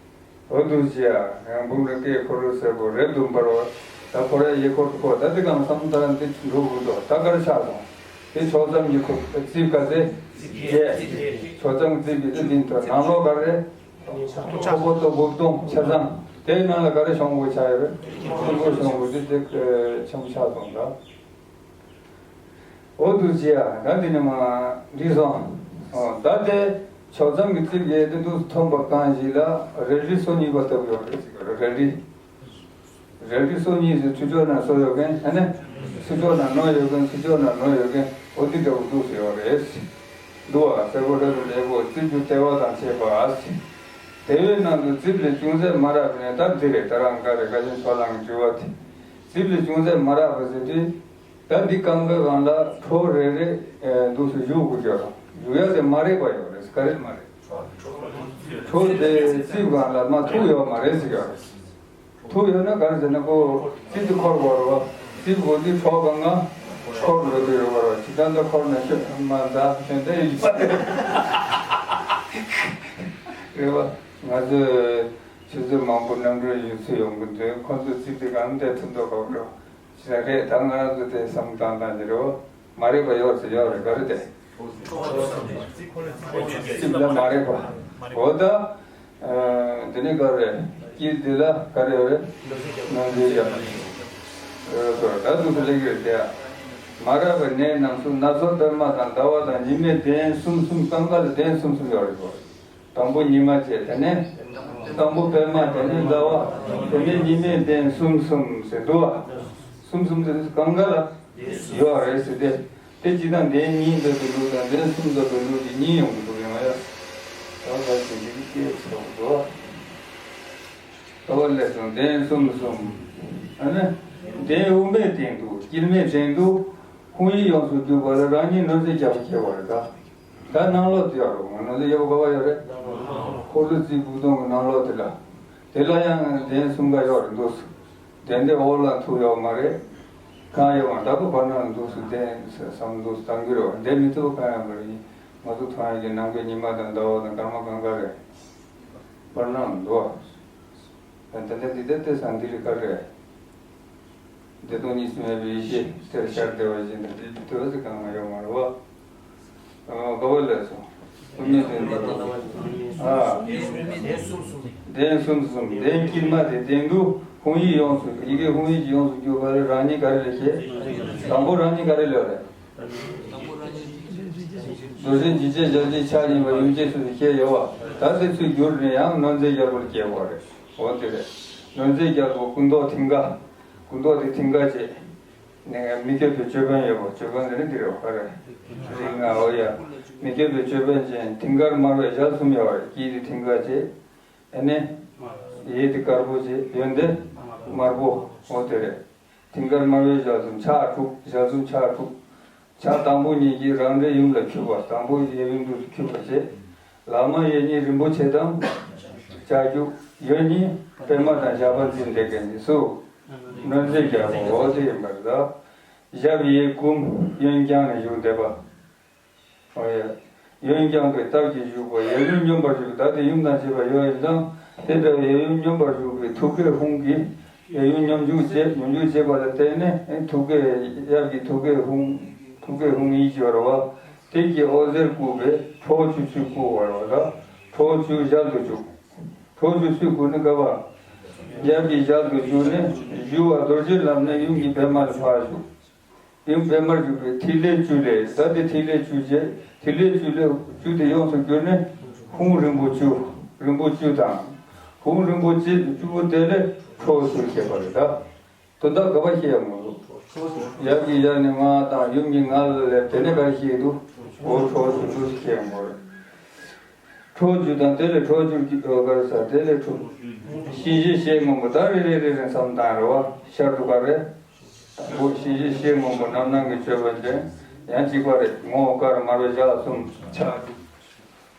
འོ་འདུག་ཅེས་ཡང་འབུམ་ར་སྐད་འཁོར་ལོ་སེར་པོ་རེབ་ཏུ་འབར་བ། ད་ཁོ་རའི་ཡེ་འཁོར་དུ་ཁོ་ད་འདི་གང་བསམ་ད་འདི་འགྲོ་དགོས་དོ། ད་གར་ཆགས་སོང་། དེ་ཕྱོགས་མཚམས་ཀྱི་ཁོ་རྩིབས་ག་ཚད། བརྒྱད། ཕྱོགས་མཚམས་རྩིབས་ཀྱི་དེ་འདི་ཐོ་ནང་ལོགས་ག་རེ། ཁོ་པོ་ཏོ་སྦུབ་སྟོང་ཆ་ཚང་། དེའི་ནང་ལ་ག་རེ་ཤོང་དགོས་ཆགས་ཡོད་རེད། ཆུང་ཀུ་ཤོང་དགོས་དེ་དེ་ཆེན་པོ་ཆགས་སོང་ད། འོ་འདུག་ཅེས་ཡང་ད་འདི་ནི་མ་འདི་སོང་། ད་དེ་ཕྱོགས་མཚམས་ཀྱི་རྩིབས་བརྒྱད་དེ་འདུག་ཐོན་པ་གང་ཞིག་ལ་རལ་གྲི་སོ་གཉིས་པ་ལྟ་བུ་ཡོད་རེད་ཟེར་གི་རེད། རལ་གྲི། རལ་གྲི་སོ་གཉིས་ཟེར་ཚུར་ཕྱོགས་ན་སོ་ཡོད་མཁན་ཨ་ནི། ཚུར་ཕྱོགས་ན་ནོ་ཡོད་མཁན་ཚུར་ཕྱོགས་ན་ནོ་ཡོད་མཁན་འོ་འདི་འདྲ་བོ་འདུག་ཟེར་ཡོད་རེད། འདུག་བ་སེར་པོ་རེ་རེ་ལེ་པོ་རྩིབས་བཅུ་ལྟེ་བ་དང་བཅས་པ། དེ་བས་ནང་དུ་རྩིབས་ལས་ཅུང་ཟད་མ་རག་པ་ནས་ད་འདི་རེད། ད་རང་ག་རེ་ཁ་ཆེན་ཚོ་ལང་གི་འགྱུར་བ་དེ། རྩིབས་ལས་ཅུང་ཟད་མ་རག་པ་ཟེར་དུས། ད་འདི་རྐང་པའི་སྒང་ལ་ཁྲོ་རེ་རེ་འདུག་སེ་གཞུ་དགོས་ཀྱི་ཡོད་རེད། གཞུ་ཡ་དེ་མ་རེད་པ་ཡོད་རེད། ག་རེ་མ་རེད། ཁྲོ་དེ་རྩིབས་སྒང་ལ་མ་ཐུག་ཡོད་མ་རེད་ཟེར་ཡོད་རེད། ཐུག་ཡོད་ན་ག་རེ་ཟེར་ན་ཁོ་རྩིབས་དེ་འཁོར་དགོས་རེད་བ། རྩིབས་སྒོ་འདི་ཁྲོ་གང་ང་འཁོར་འགྲོ་གི་ཡོད་རེད་བ། ཇི་ལྟར་འདི་འཁོར་ན་ཁྱོད་མ་འདའ་ཁྱོད་འདའ་ཡིན་པ་རེད་བ། ང་ཚོས་ཆུ་ཚོད་མང་པོ་གནམ་གྲུར་ཡོད་ཚུལ་ཡོང་གི་འདུག་ཁོ་ཚོ་རྩིབས་དེ་གང་འདྲ་ཐུག་འདུག་གོ་རེད་བ། ཞེས་རེད། ད་ང་རང་ཚོ་དེ་བསམ་བཏང་བཏང་གི་རེད་བ། མ་རེད་པ་ཡོད་ཟེར་ཡོད་རེད། ག་རེ་དེ། རྩིབས་ལ་མ་རེད་པ། འོ་ད། དེ་ནས་ག་རེ། དཀྱིལ་དེ་ལ་ག་རེ་ཡོད་རེད། ནང་དེ་ཡ། ད་དུ་སུ་ལེགས་ཡོད་དེ། མ་རེད་པ་གནས་རྣམས་སུ་སྣ་ཚོགས་པད་མ་དང་ཟླ་བ་དང་ཉི་མའི་གདན་གསུམ་གསུམ་གང་ག་ལ་གདན་གསུམ་གསུམ་ཡོད་རེད་གོ། དང་པོ་ཉི་མ་བྱས། དེ་ནས་དང་པོ་པད་མ། དེ་ནས་ཟླ་བ། དེ་ནས་ཉི་མའི་གདན་གསུམ་གསུམ་ཟེར་འདུག་བ། གསུམ་གསུམ་ཟེར་གང་ག་ལ་ཡོད་རེད་ཟེར་ཏེ། དེ་གཅིག་དང་གདན་གཉིས་འདོད་པའི་ལུགས་དང་གདན་གསུམ་འདོད་པའི་ལུགས་ཀྱི་གཉིས་ཡོང་གི་འདུག་ཡང་ཡ། ད་ལྟ་ཞིག་གི་སྐད་ཆ་འདུག་བ། ད་བ་ལས་སོང་གདན་གསུམ་གསུམ། ཨ་ནི། གདན་དབུ་མའི་སྟེང་དུ་དཀྱིལ་མའི་སྟེང་དུ། ཧཱུྃ་ཡིག་ཡོངས་སུ་གྱུར་པ་ལ་རང་ཉིད་ནོར་རྫས་རྒྱལ་པོ་སྐྱེ་བ་རེད་ད། ད་ནང་ལོགས་དེ་ཡོད་རེད། ང་ནང་ལོགས་ཡོད་པ་ག་བ་ཡོད་རེད། འཁོར་ལོ་རྩིབས་སྦུབ་སྟོང་གི་ནང་ལོགས་དེ་ལ། དེ་ལ་ཡང་གདན་གསུམ་ཀ་ཡོད་རེད་འདུག་སེ། གདན་དེ་འོག་ལ་ཐུག་ཡོད་མ་རེད། གང་ཡོད་མ་རེད། ད་གོ་བར་ན་འདུག་སེ་གདན་བསམ་འདུག་སེ་བཏང་གི་རེད་བ། གདན་མི་ཐུབ་པ་གང་ཡང་མ་རེད། ང་ཚོ་མཐོང་ཡག་གི་ནམ་མཁའི་ཉི་མ་དང་ཟླ་བ་དང་སྐར་མ་གང་ག་རེད། བར་ན་འདུག་བ། ད་ལྟ་འདི་ལྟ་སྟེ་སང་འདི་རི་ཁ་རེད། བདེ་སྟོང་གཉིས་སུ་མེད་པའི་ཡེ་ཤེས་དེར་ཤར་བདེ་བ་བཞིན་དུ་འདི་ལྟོས་ཟེར་གང་ཡོད་མ་རེད་བ། ཨ་ག་བ་ལས་སོ། དབུ་མའི་སྟེང་དུ། ཨ། གདན་གསུམ་གསུམ། གདན་དཀྱིལ་མ་དེ་སྟེང་དུ་ཧཱུྃ་ཡིག་ཡོངས་སུ། ཡི་གེ་ཧཱུྃ་ཡིག་ཡོངས་སུ་གྱུར་པ་ལས་རང་ཉིད་ག་རེ་ལས་སྐྱེས། དང་པོ་རང་ཉིད་ག་རེ་ལས་རེད། རྡོ་རྗེ་འཇིགས་བྱེད་ཞལ་གཅིག་ཕྱག་གཉིས་པ་ཡུམ་ཆེན་ཚུལ་དུ་སྐྱེས་ཡོད་བ། ད་དེ་ཚུལ་བསྒྱུར་ནས་ཡང་ནོར་རྫས་རྒྱལ་པོར་སྐྱེས་པ་རེད། འོ་དེ་རེད། ནོར་རྫས་རྒྱལ་པོ་སྐུ་མདོག་མཐིང་ག་སྐུ་མདོག་དེ་མཐིང་ག་བྱས། ནས་མི་བསྐྱོད་པའི་ཅོད་པན་ཡོད་པ། ཅོད་པན་དེ་ནི་འདི་རེད་བ། ག་རེ། རིགས་ལྔ། འོ་ཡ། མི་བསྐྱོད་པའི་ཅོད་པན་ཅན་མཐིང་དཀར་དམར་པོའི་ཞལ་གསུམ་ཡོད་པ་རེད། དཀྱིལ་དེ་མཐིང་ག་བྱས། ཨ་ནི། གཡས་དེ་དཀར་པོ་བྱས། གཡོན་དེ་དམར་པོ། འོ་དེ་རེད། མཐིང་དཀར་དམར་པོའི་ཞལ་གསུམ་ཕྱག་དྲུག་ཞལ་གསུམ་ཕྱག་དྲུག་ཕྱག་དང་པོ་གཉིས་ཀྱིས་རང་འདྲའི་ཡུམ་ལ་འཁྱུད་པ། དང་པོ་གཡས་གཡོན་དུ་འཁྱུད་པ་བྱས། ལག་དམར་གཡས་གཉིས་རིན་པོ་ཆེ་དང་ལྕགས་ཀྱུ། གཡོན་གཉིས་པད་མ་དང་ཞགས་པ་འཛིན་བསྡད་མཁན་གྱི་སུ། ནོར་རྫས་རྒྱལ་པོ། འོ་དེ་ཡིན་པར་གདའ། ཞབས་གཡས་བསྐུམ། གཡོན་བརྐྱང་ནས་བཞུགས་བསྡད་པ། འོ་ཡ། གཡོན་བརྐྱང་པའི་སྟབས་ཀྱིས་བཞུགས་པ། གཡས་གཡོན་སྙོམས་པར་བཞུགས། ད་དེ་ཡུམ་དང་བཅས་པ་ཡོད་ཡིན་ཙང་། དེ་འདྲ་བའི་གཡས་གཡོན་སྙོམས་པར་བཞུགས་པའི་ཐུགས་ཀའི་ཧཱུྃ་གིས་གཡས་གཡོན་སྙོམས་འཇུག་བྱེད། སྙོམས་འཇུག་བྱེད་པ་ལ་བརྟེན་ནས་ཐུགས་ཀའི། ཡབ་ཀྱི་ཐུགས་ཀའི་ཧཱུྃ། ཐུགས་ཀའི་ཧཱུྃ་ཡིག་ཅེས་པ་རེད་བ། དེ་གི་འོད་ཟེར་བཀུག་པས་ཁྲོ་བོ་ཆུ་ཚུར་བཀུག་པ་རེད་བ། ད་ཁྲོ་བོ་ཆུ་ཞལ་དུ་བཅུག་ཁྲོ་བོ་ཆུ་ཚུར་བཀུག་ནི་ག་བ། ཡབ་ཀྱི་ཞལ་དུ་བཅུག་ནས་བཞུགས་པ་རྡོ་རྗེ་ལམ་ནས་ཡུམ་གྱི་པདྨ་ལ་ཕར་བཞུགས། ཡུམ་པདྨར་བཞུགས་པའི་ཐིག་ལེ་བཅུ་ལས། ད་དེ་ཐིག་ལེ་བཅུ་བྱས། ཐིག་ལེ་བཅུ་ལས་བཅུ་དེ་ཡོངས་སུ་གྱུར་ནས་ཧཱུྃ་རིང་པོ་བཅུ། རིང་པོ་བཅུ་དང་། ཧཱུྃ་རིང་པོ་བཅུ་བཅུ་པོ་དེ་ལས་ཁྲོ་བོ་ཚུར་བྱས་པ་རེད་ད། དོན་དག་ག་པར་བཤད་ཡོང་གི་འདུག་ཡབ་ཀྱི་ཡབ་ནས་ང་དང་ཡུམ་གྱི་ང་ལ་སླེབས། དེ་ནས་ག་རེ་བཤད་འདུག་འོ་ཁྲོ་བོ་ཚུར་འདུག་བཤད་ཡོང་གི་རེད། ཁྲོ་བཅུ་དང་དེ་ལས་ཁྲོ་བཅུ་གི་འོ་ག་རེ་ཟ། དེ་ལས་ཁྲོ། གཤིན་རྗེ་གཤེད་སྔོན་པོ། ད་རེ་རེ་རེ་རེ་མཚམས་བཏང་རེད་བ། ཤར་དུ་ག་རེ། དང་པོ་གཤིན་རྗེ་གཤེད་སྔོན་པོ་རྣམ་སྣང་གི་སྤྱོད་པ་ཅན། ཡང་གཅིག་པ་རེད། ངོ་བོ་དཀར་དམར་པོ་ཞལ་གསུམ་ཕྱག་དྲུག་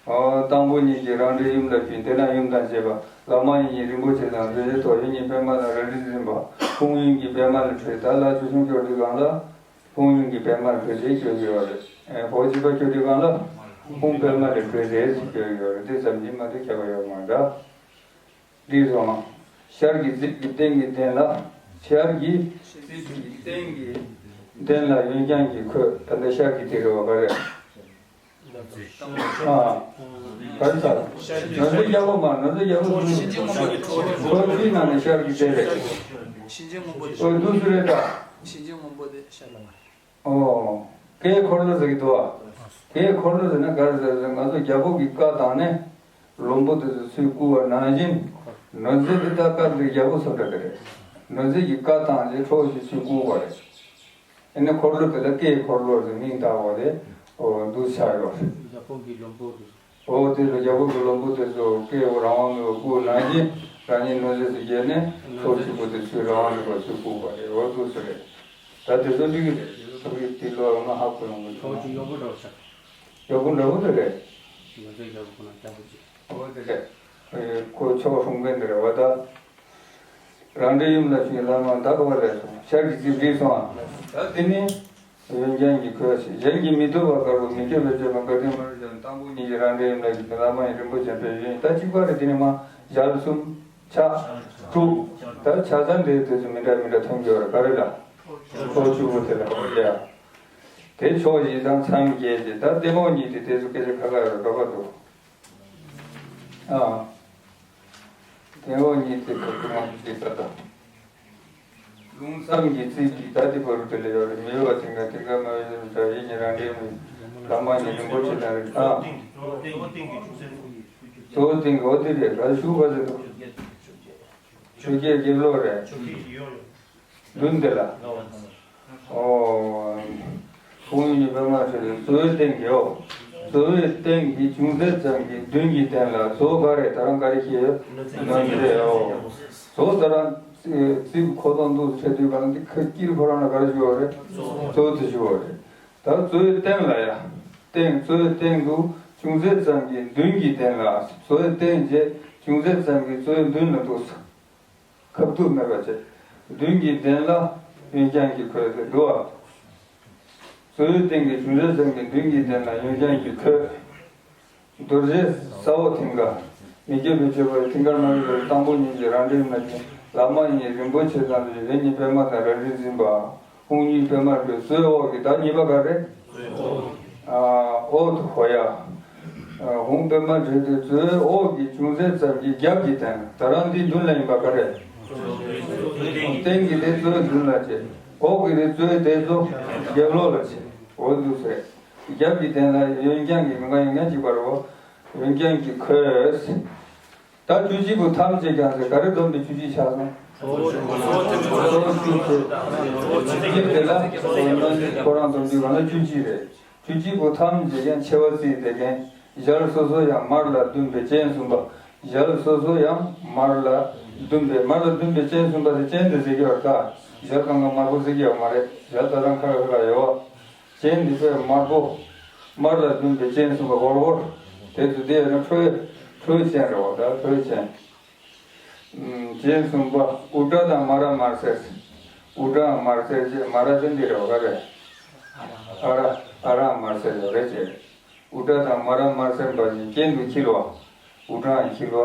འོ་དང་པོ་ཉིད་ཀྱིས་རང་འདྲའི་ཡུམ་ལ་བྱོན། དེ་ནས་ཡུམ་དང་བཅས་པ། བླ་མ་ཡི་ཉིད་རིན་པོ་ཆེ་དང་རྡོ་རྗེ་ཐོགས། ཡུལ་ཉིད་པདྨ་དང་རལ་གྲི་འཛིན་པ། ཧཱུྃ་ཡུམ་གྱི་པདྨ་ལས་འཕྲོས། ད་ལ་ཆུ་ཆུང་སྐྱོར་དུས་གང་ལ། ཧཱུྃ་ཡུམ་གྱི་པདྨ་ལས་འཕྲོས་ཏེ་སྐྱོར་གྱི་ཡོད་རེད། ཨེ་ཧོ་གཅིག་པ་སྐྱོར་དུས་གང་ལ། ཧཱུྃ་པདྨ་ལས་འཕྲོས་ཏེ་སྐྱོར་གྱི་ཡོད་རེད། དེ་ཙམ་གྱིས་མ་གཏོགས་ཁྱད་པར་ཡོད་མ་རེད། འདི་སོང་། ཤར་གྱི་རྩིབས་ཀྱི་སྟེང་གི་གདན་ལ། ཤར་གྱི་རྩིབས་ཀྱི་སྟེང་གི་གདན་ལ་གཡོན་བརྐྱང་གིས་འཁོད། ད་ལྟ་ཤར་གྱི་དེ་རེད་བ། ག་རེ། ཨ། ག་རེ་ཟ། ནོར་རྫས་རྒྱལ་པོ་མ། ནོར་རྫས་རྒྱལ་པོ་གསུམ། གཤིན་རྗེ་སྔོན་པོ་གི་ཁྲོ་བོ། ཁྲོ་བོའི་ནང་ནས་ཤར་གྱི་དེ་རེད། གཤིན་རྗེ་སྔོན་པོ་དེ། ཨོ་འདུག་སེ་རེད་ད། གཤིན་རྗེ་སྔོན་པོ་དེ་ཤར་ལ་མ་རེད། ཨོ། ཀའི་འཁོར་ལོ་ཟེར་གྱི་འདུག་བ། ཀའི་འཁོར་ལོ་ཟེར་ན་ག་རེ་ཟེར་ཟེར། ང་ཚོ་རྒྱལ་པོ་གི་བཀའ་བཏང་ནས་བློན་པོ་དེ་ཚོ་ཚུར་བཀུག་པ་ནང་བཞིན། ནོར་རྫས་དེ་ད་སྐབས་འདིར་རྒྱལ་པོ་ཚོ་འདྲ་དེ་རེད། ནོར་རྫས་ཀྱི་བཀའ་བཏང་རྗེས་ཁྲོ་བོ་ཞིག་ཚུར་བཀུག་པ་རེད། ཨ་ནི་འཁོར་ལོ་དེ་ལ་ཀའི་འཁོར་ལོ་ཟེར་མིང་བཏགས་པ་རེད། ཨོ་འདུག་ཆགས་ཡོད་རེད། རྒྱལ་པོ་གི་བློན་པོ་དེ། ཨོ་དེ་ལ་རྒྱལ་པོ་གི་བློན་པོ་དེ་ཚོ་ཀའི་རང་དབང་མེད་པར་བཀུག་ནང་བཞིན། རང་ཉིད་ནོར་རྫས་སུ་བརྗེས་ནས་ཁྲོ་བོ་ཆུ་བོ་དེ་ཚུར་རང་དབང་མེད་པར་ཚུར་བཀུག་པ་རེད། ཨོ་འདུག་སེ་རེད། ད་དེ་ཚོ་འགྲིག་གི་རེད། ཚོགས་ཀྱི་དེ་ལོ་ང་ཧ་གོ་ཡོང་གི་འདུག་ཁྲོ་བོ་ཆུ་གཡོག་པོ་འདྲ་བོ་ཆགས། གཡོག་པོ་འདྲ་བོ་དེ་རེད། ཡོད་ཚད་རྒྱལ་པོ་ཁོ་ན་རྒྱལ་པོ་ཅིག་ཨོ་དེ་རེད། ཨེ་ཁོ་ཕྱོགས་སྲུང་མཁན་དེ་རེད་བ་ད། རང་འདྲའི་ཡུམ་ལ་ཞུགས། བླ་མ་ད་ག་བ་རེད་སོང་། ཤར་གྱི་རྩིབས་འགྲིག་སོང་ཨ། ད་དེ་ནི། གཡོན་བརྐྱང་གིས་འཁོད་ཅིང་གཞན་གྱིས་མི་ཐུབ་པ་དཀར་པོ་མི་བསྐྱོད་པའི་སྤྱོད་པ་དགའ་ལྡན་མ་ལུས་ཀྱང་། དང་པོ་ཉིད་ཀྱིས་རང་འདྲའི་ཡུམ་ལ་ཞུགས་ཏེ། བླ་མ་ཡི་རིན་པོ་ཆེ་འཕོས་ཡོད། ད་གཅིག་པ་རེད། དེ་ནི་མ་ཞལ་གསུམ་ཕྱག་དྲུག་ད་ཕྱག་མཚན་དེ་དེ་ཚོ་མི་འདྲ་མི་འདྲ་ཐོན་གྱི་ཡོད་རེད། ག་རེ་ལ། ཁྲོ་བོ་ཆུ་བོ་དེ་ལ་འོ་ཡ། དེ་ཕྱོགས་བཞི་དང་མཚམས་བརྒྱད་ཅེས། ད་ལྟེ་བ་གཉིས་དེ་དེ་ཚོ་སྐད་ཆ་ཁ་ཁ་ཡོད་རེད། ག་པར་འདུག་ཨ། ལྟེ་བ་གཉིས་དེ་ཁ་ཁ་མ་ཞིག་ད་ད། རླུང་མཚམས་ཀྱི་རྩིབས་ཀྱི་ད་དེ་བར་དུ་དེ་ལ་ཡོད་རེད། མི་གཡོ་བ་མཐིང་ག་མཐིང་ག་མ་གཡོ་བ་འདྲ། ཡིད་གཉིས་རང་འདྲའི་མི། བླ་མ་ཉིད་རིན་པོ་ཆེ་དང་རེད། ཨ། གཙོ་བོ་སྟེང་གི་འོ་དེ་རེད། ག་ཞུ་བ་ཟེར་འདུག་ཆུ་སྐྱེས་རྒྱབ་ལོགས་རེད། མདུན་དེ་ལ། ཨོ། ཁོང་ཡུལ་གྱི་པདྨ་ཁྲོད་དུ་གཙོ་བོའི་སྟེང་གི་ཨོ། གཙོ་བོའི་སྟེང་གི་ཅུང་ཟད་ཙམ་གྱི་མདུན་གྱི་སྟེང་ལ་གཙོ་བོ་ག་རེ་ད་རང་ག་རེ་ཤེས་ཡོད། གནོད་འཚེ་ཨོ། གཙོ་བོ་ད་རང་རྩིབས་ཁོ་ཐོག་འདུག་ཆེ་དུས་གང་འདི་ཁ་དཀྱིལ་ཁོ་རང་ལ་ག་རེ་ཞུ་བ་རེད། གཙོ་བོ་དེ་ཞུ་བ་རེད། ད་གཙོ་བོའི་སྟེང་ལ་ཡ། སྟེང་གཙོ་བོའི་སྟེང་དུ་ཅུང་ཟད་ཙམ་གྱི་མདུན་གྱི་སྟེང་ལ། གཙོ་བོའི་སྟེང་བྱས་ཅུང་ཟད་ཙམ་གྱི་གཙོ་བོའི་མདུན་ལ་འདུག་ཁ་བསྡུ་མེད་པ་བྱས། མདུན་གྱི་གདན་ལ་གཡོན་བརྐྱང་གིས་འཁོད་དེ་འདུག་ཨ། གཙོ་བོའི་སྟེང་གི་ཅུང་ཟད་ཙམ་གྱི་མདུན་གྱི་གདན་ལ་གཡོན་བརྐྱང་གིས་འཁོད། རྡོ་རྗེ་ས་འོག་མཐིང་ག་མི་བསྐྱོད་པའི་སྤྱོད་པ་ཡི། མཐིང་གར་མ་གཡོས་པའི་དང་པོ་ཉིད་ཀྱིས་རང་འདྲའི་ཡུམ་ལ་བྱོན། བླ་མ་ཡི་རིན་པོ་ཆེ་དང་འདྲ། ཡིད་གཉིས་པདྨ་དང་རལ་གྲི་འཛིན་པ། ཧཱུྃ་ཡིག་པདྨར་འཕོས། གཙོ་བོའི་འོག་གི་ད་གཉིས་པ་ག་རེ། ཨ་འོག་ཏུ་ཧོ་ཡ། ཧཱུྃ་པདྨ་འཕྲོས་ཏེ་གཙོ་བོའི་འོག་གི་ཅུང་ཟད་ཙམ་གྱི་རྒྱབ་ཀྱི་སྟེང་ད་རང་འདི་མདུན་ལ་ཡིན་པ་ག་རེ། སྟེང་གི་དེ་གཙོ་བོའི་མདུན་ལ་བྱས། འོག་གི་དེ་གཙོ་བོའི་དེ་ཚོ་རྒྱབ་ལོགས་ལ་བྱས། འོ་འདུག་ཟེར། རྒྱབ་ཀྱི་སྟེང་ལ་གཡོན་བརྐྱང་གི་གང་ག་ཡོན་ཏན་གཅིག་པ་རེད་བ། གཡོན་བརྐྱང་གིས་འཁོད། ད་བཅུ་གཅིག་པོ་ཐམས་ཅད་ཀྱང་ཟེར་ག་རེ་བསྡོམས་པའི་བཅུ་གཅིག་ཆགས་སོང་། གཙོ་བོ་བཅུ་གཅིག་དེ་ལ་གནོད་འཚེ་ཁོ་རང་བསྡོམས་དུས་གང་ལ་བཅུ་གཅིག་རེད། བཅུ་གཅིག་པོ་ཐམས་ཅད་ཀྱང་མཆེ་བ་གཙིགས་དེ་ཀན་ཞལ་སོ་སོ་ཡང་མར་ལ་བརྡུངས་པའི་སྤྱན་ཟུམ་པ། ཞལ་སོ་སོ་ཡང་མར་ལ་བརྡུངས་པའི་མར་ལ་བརྡུངས་པའི་སྤྱན་ཟུམ་པ་དེ་སྤྱན་དེ་ཟེར་གྱི་ཡོད་ད། ཞལ་གང་ག་དམར་པོ་ཟེར་གྱི་ཡོད་མ་རེད། ཞལ་ད་རང་ཁ་ཁ་ཁ་ཡོད་བ། སྤྱན་འདི་དཔེ་དམར་པོ། དམར་ལ་བརྡུངས་པའི་སྤྱན་ཟུམ་པ་ཧོར་ཧོར། དེ་ཚོ་དེ་ཡང་ཁྲོའི་ཁྲོའི་སྤྱན་རེད་བ། ད་ཁྲོའི་སྤྱན། སྤྱན་ཟུམ་པ་ཨུ་ཏྲ་དང་མ་ར་དམར་སེར། ཨུ་ཏྲ་དམར་སེར་བྱས། མ་ར་དེ་འདི་རེད་བ་ག་རེ། ཨ་ར་ཨ་ར་དམར་སེར་ཡོད་རེད་བྱས། ཨུ་ཏྲ་དང་མ་ར་དམར་སེར་འབར་ཞིང་གྱེན་དུ་འཁྱིལ་བ། ཨུ་ཏྲའང་འཁྱིལ་བ།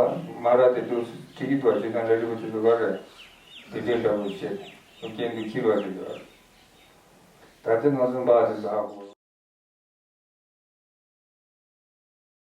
མ་ར་དེ་དུ་ཁྲིད་ཀྱི་དོ་ཅི་དང་ལ་རི་བུ་དེ་ཚོ་ག་རེ། དེ་འདྲའི་འདྲ་བོ་བྱས། གྱེན་དུ་འཁྱིལ་བ་དེ་ཡོད། ད་ལྟའི་ནང་བཞིན་འབའ་ཞིག་ཟ་དགོས།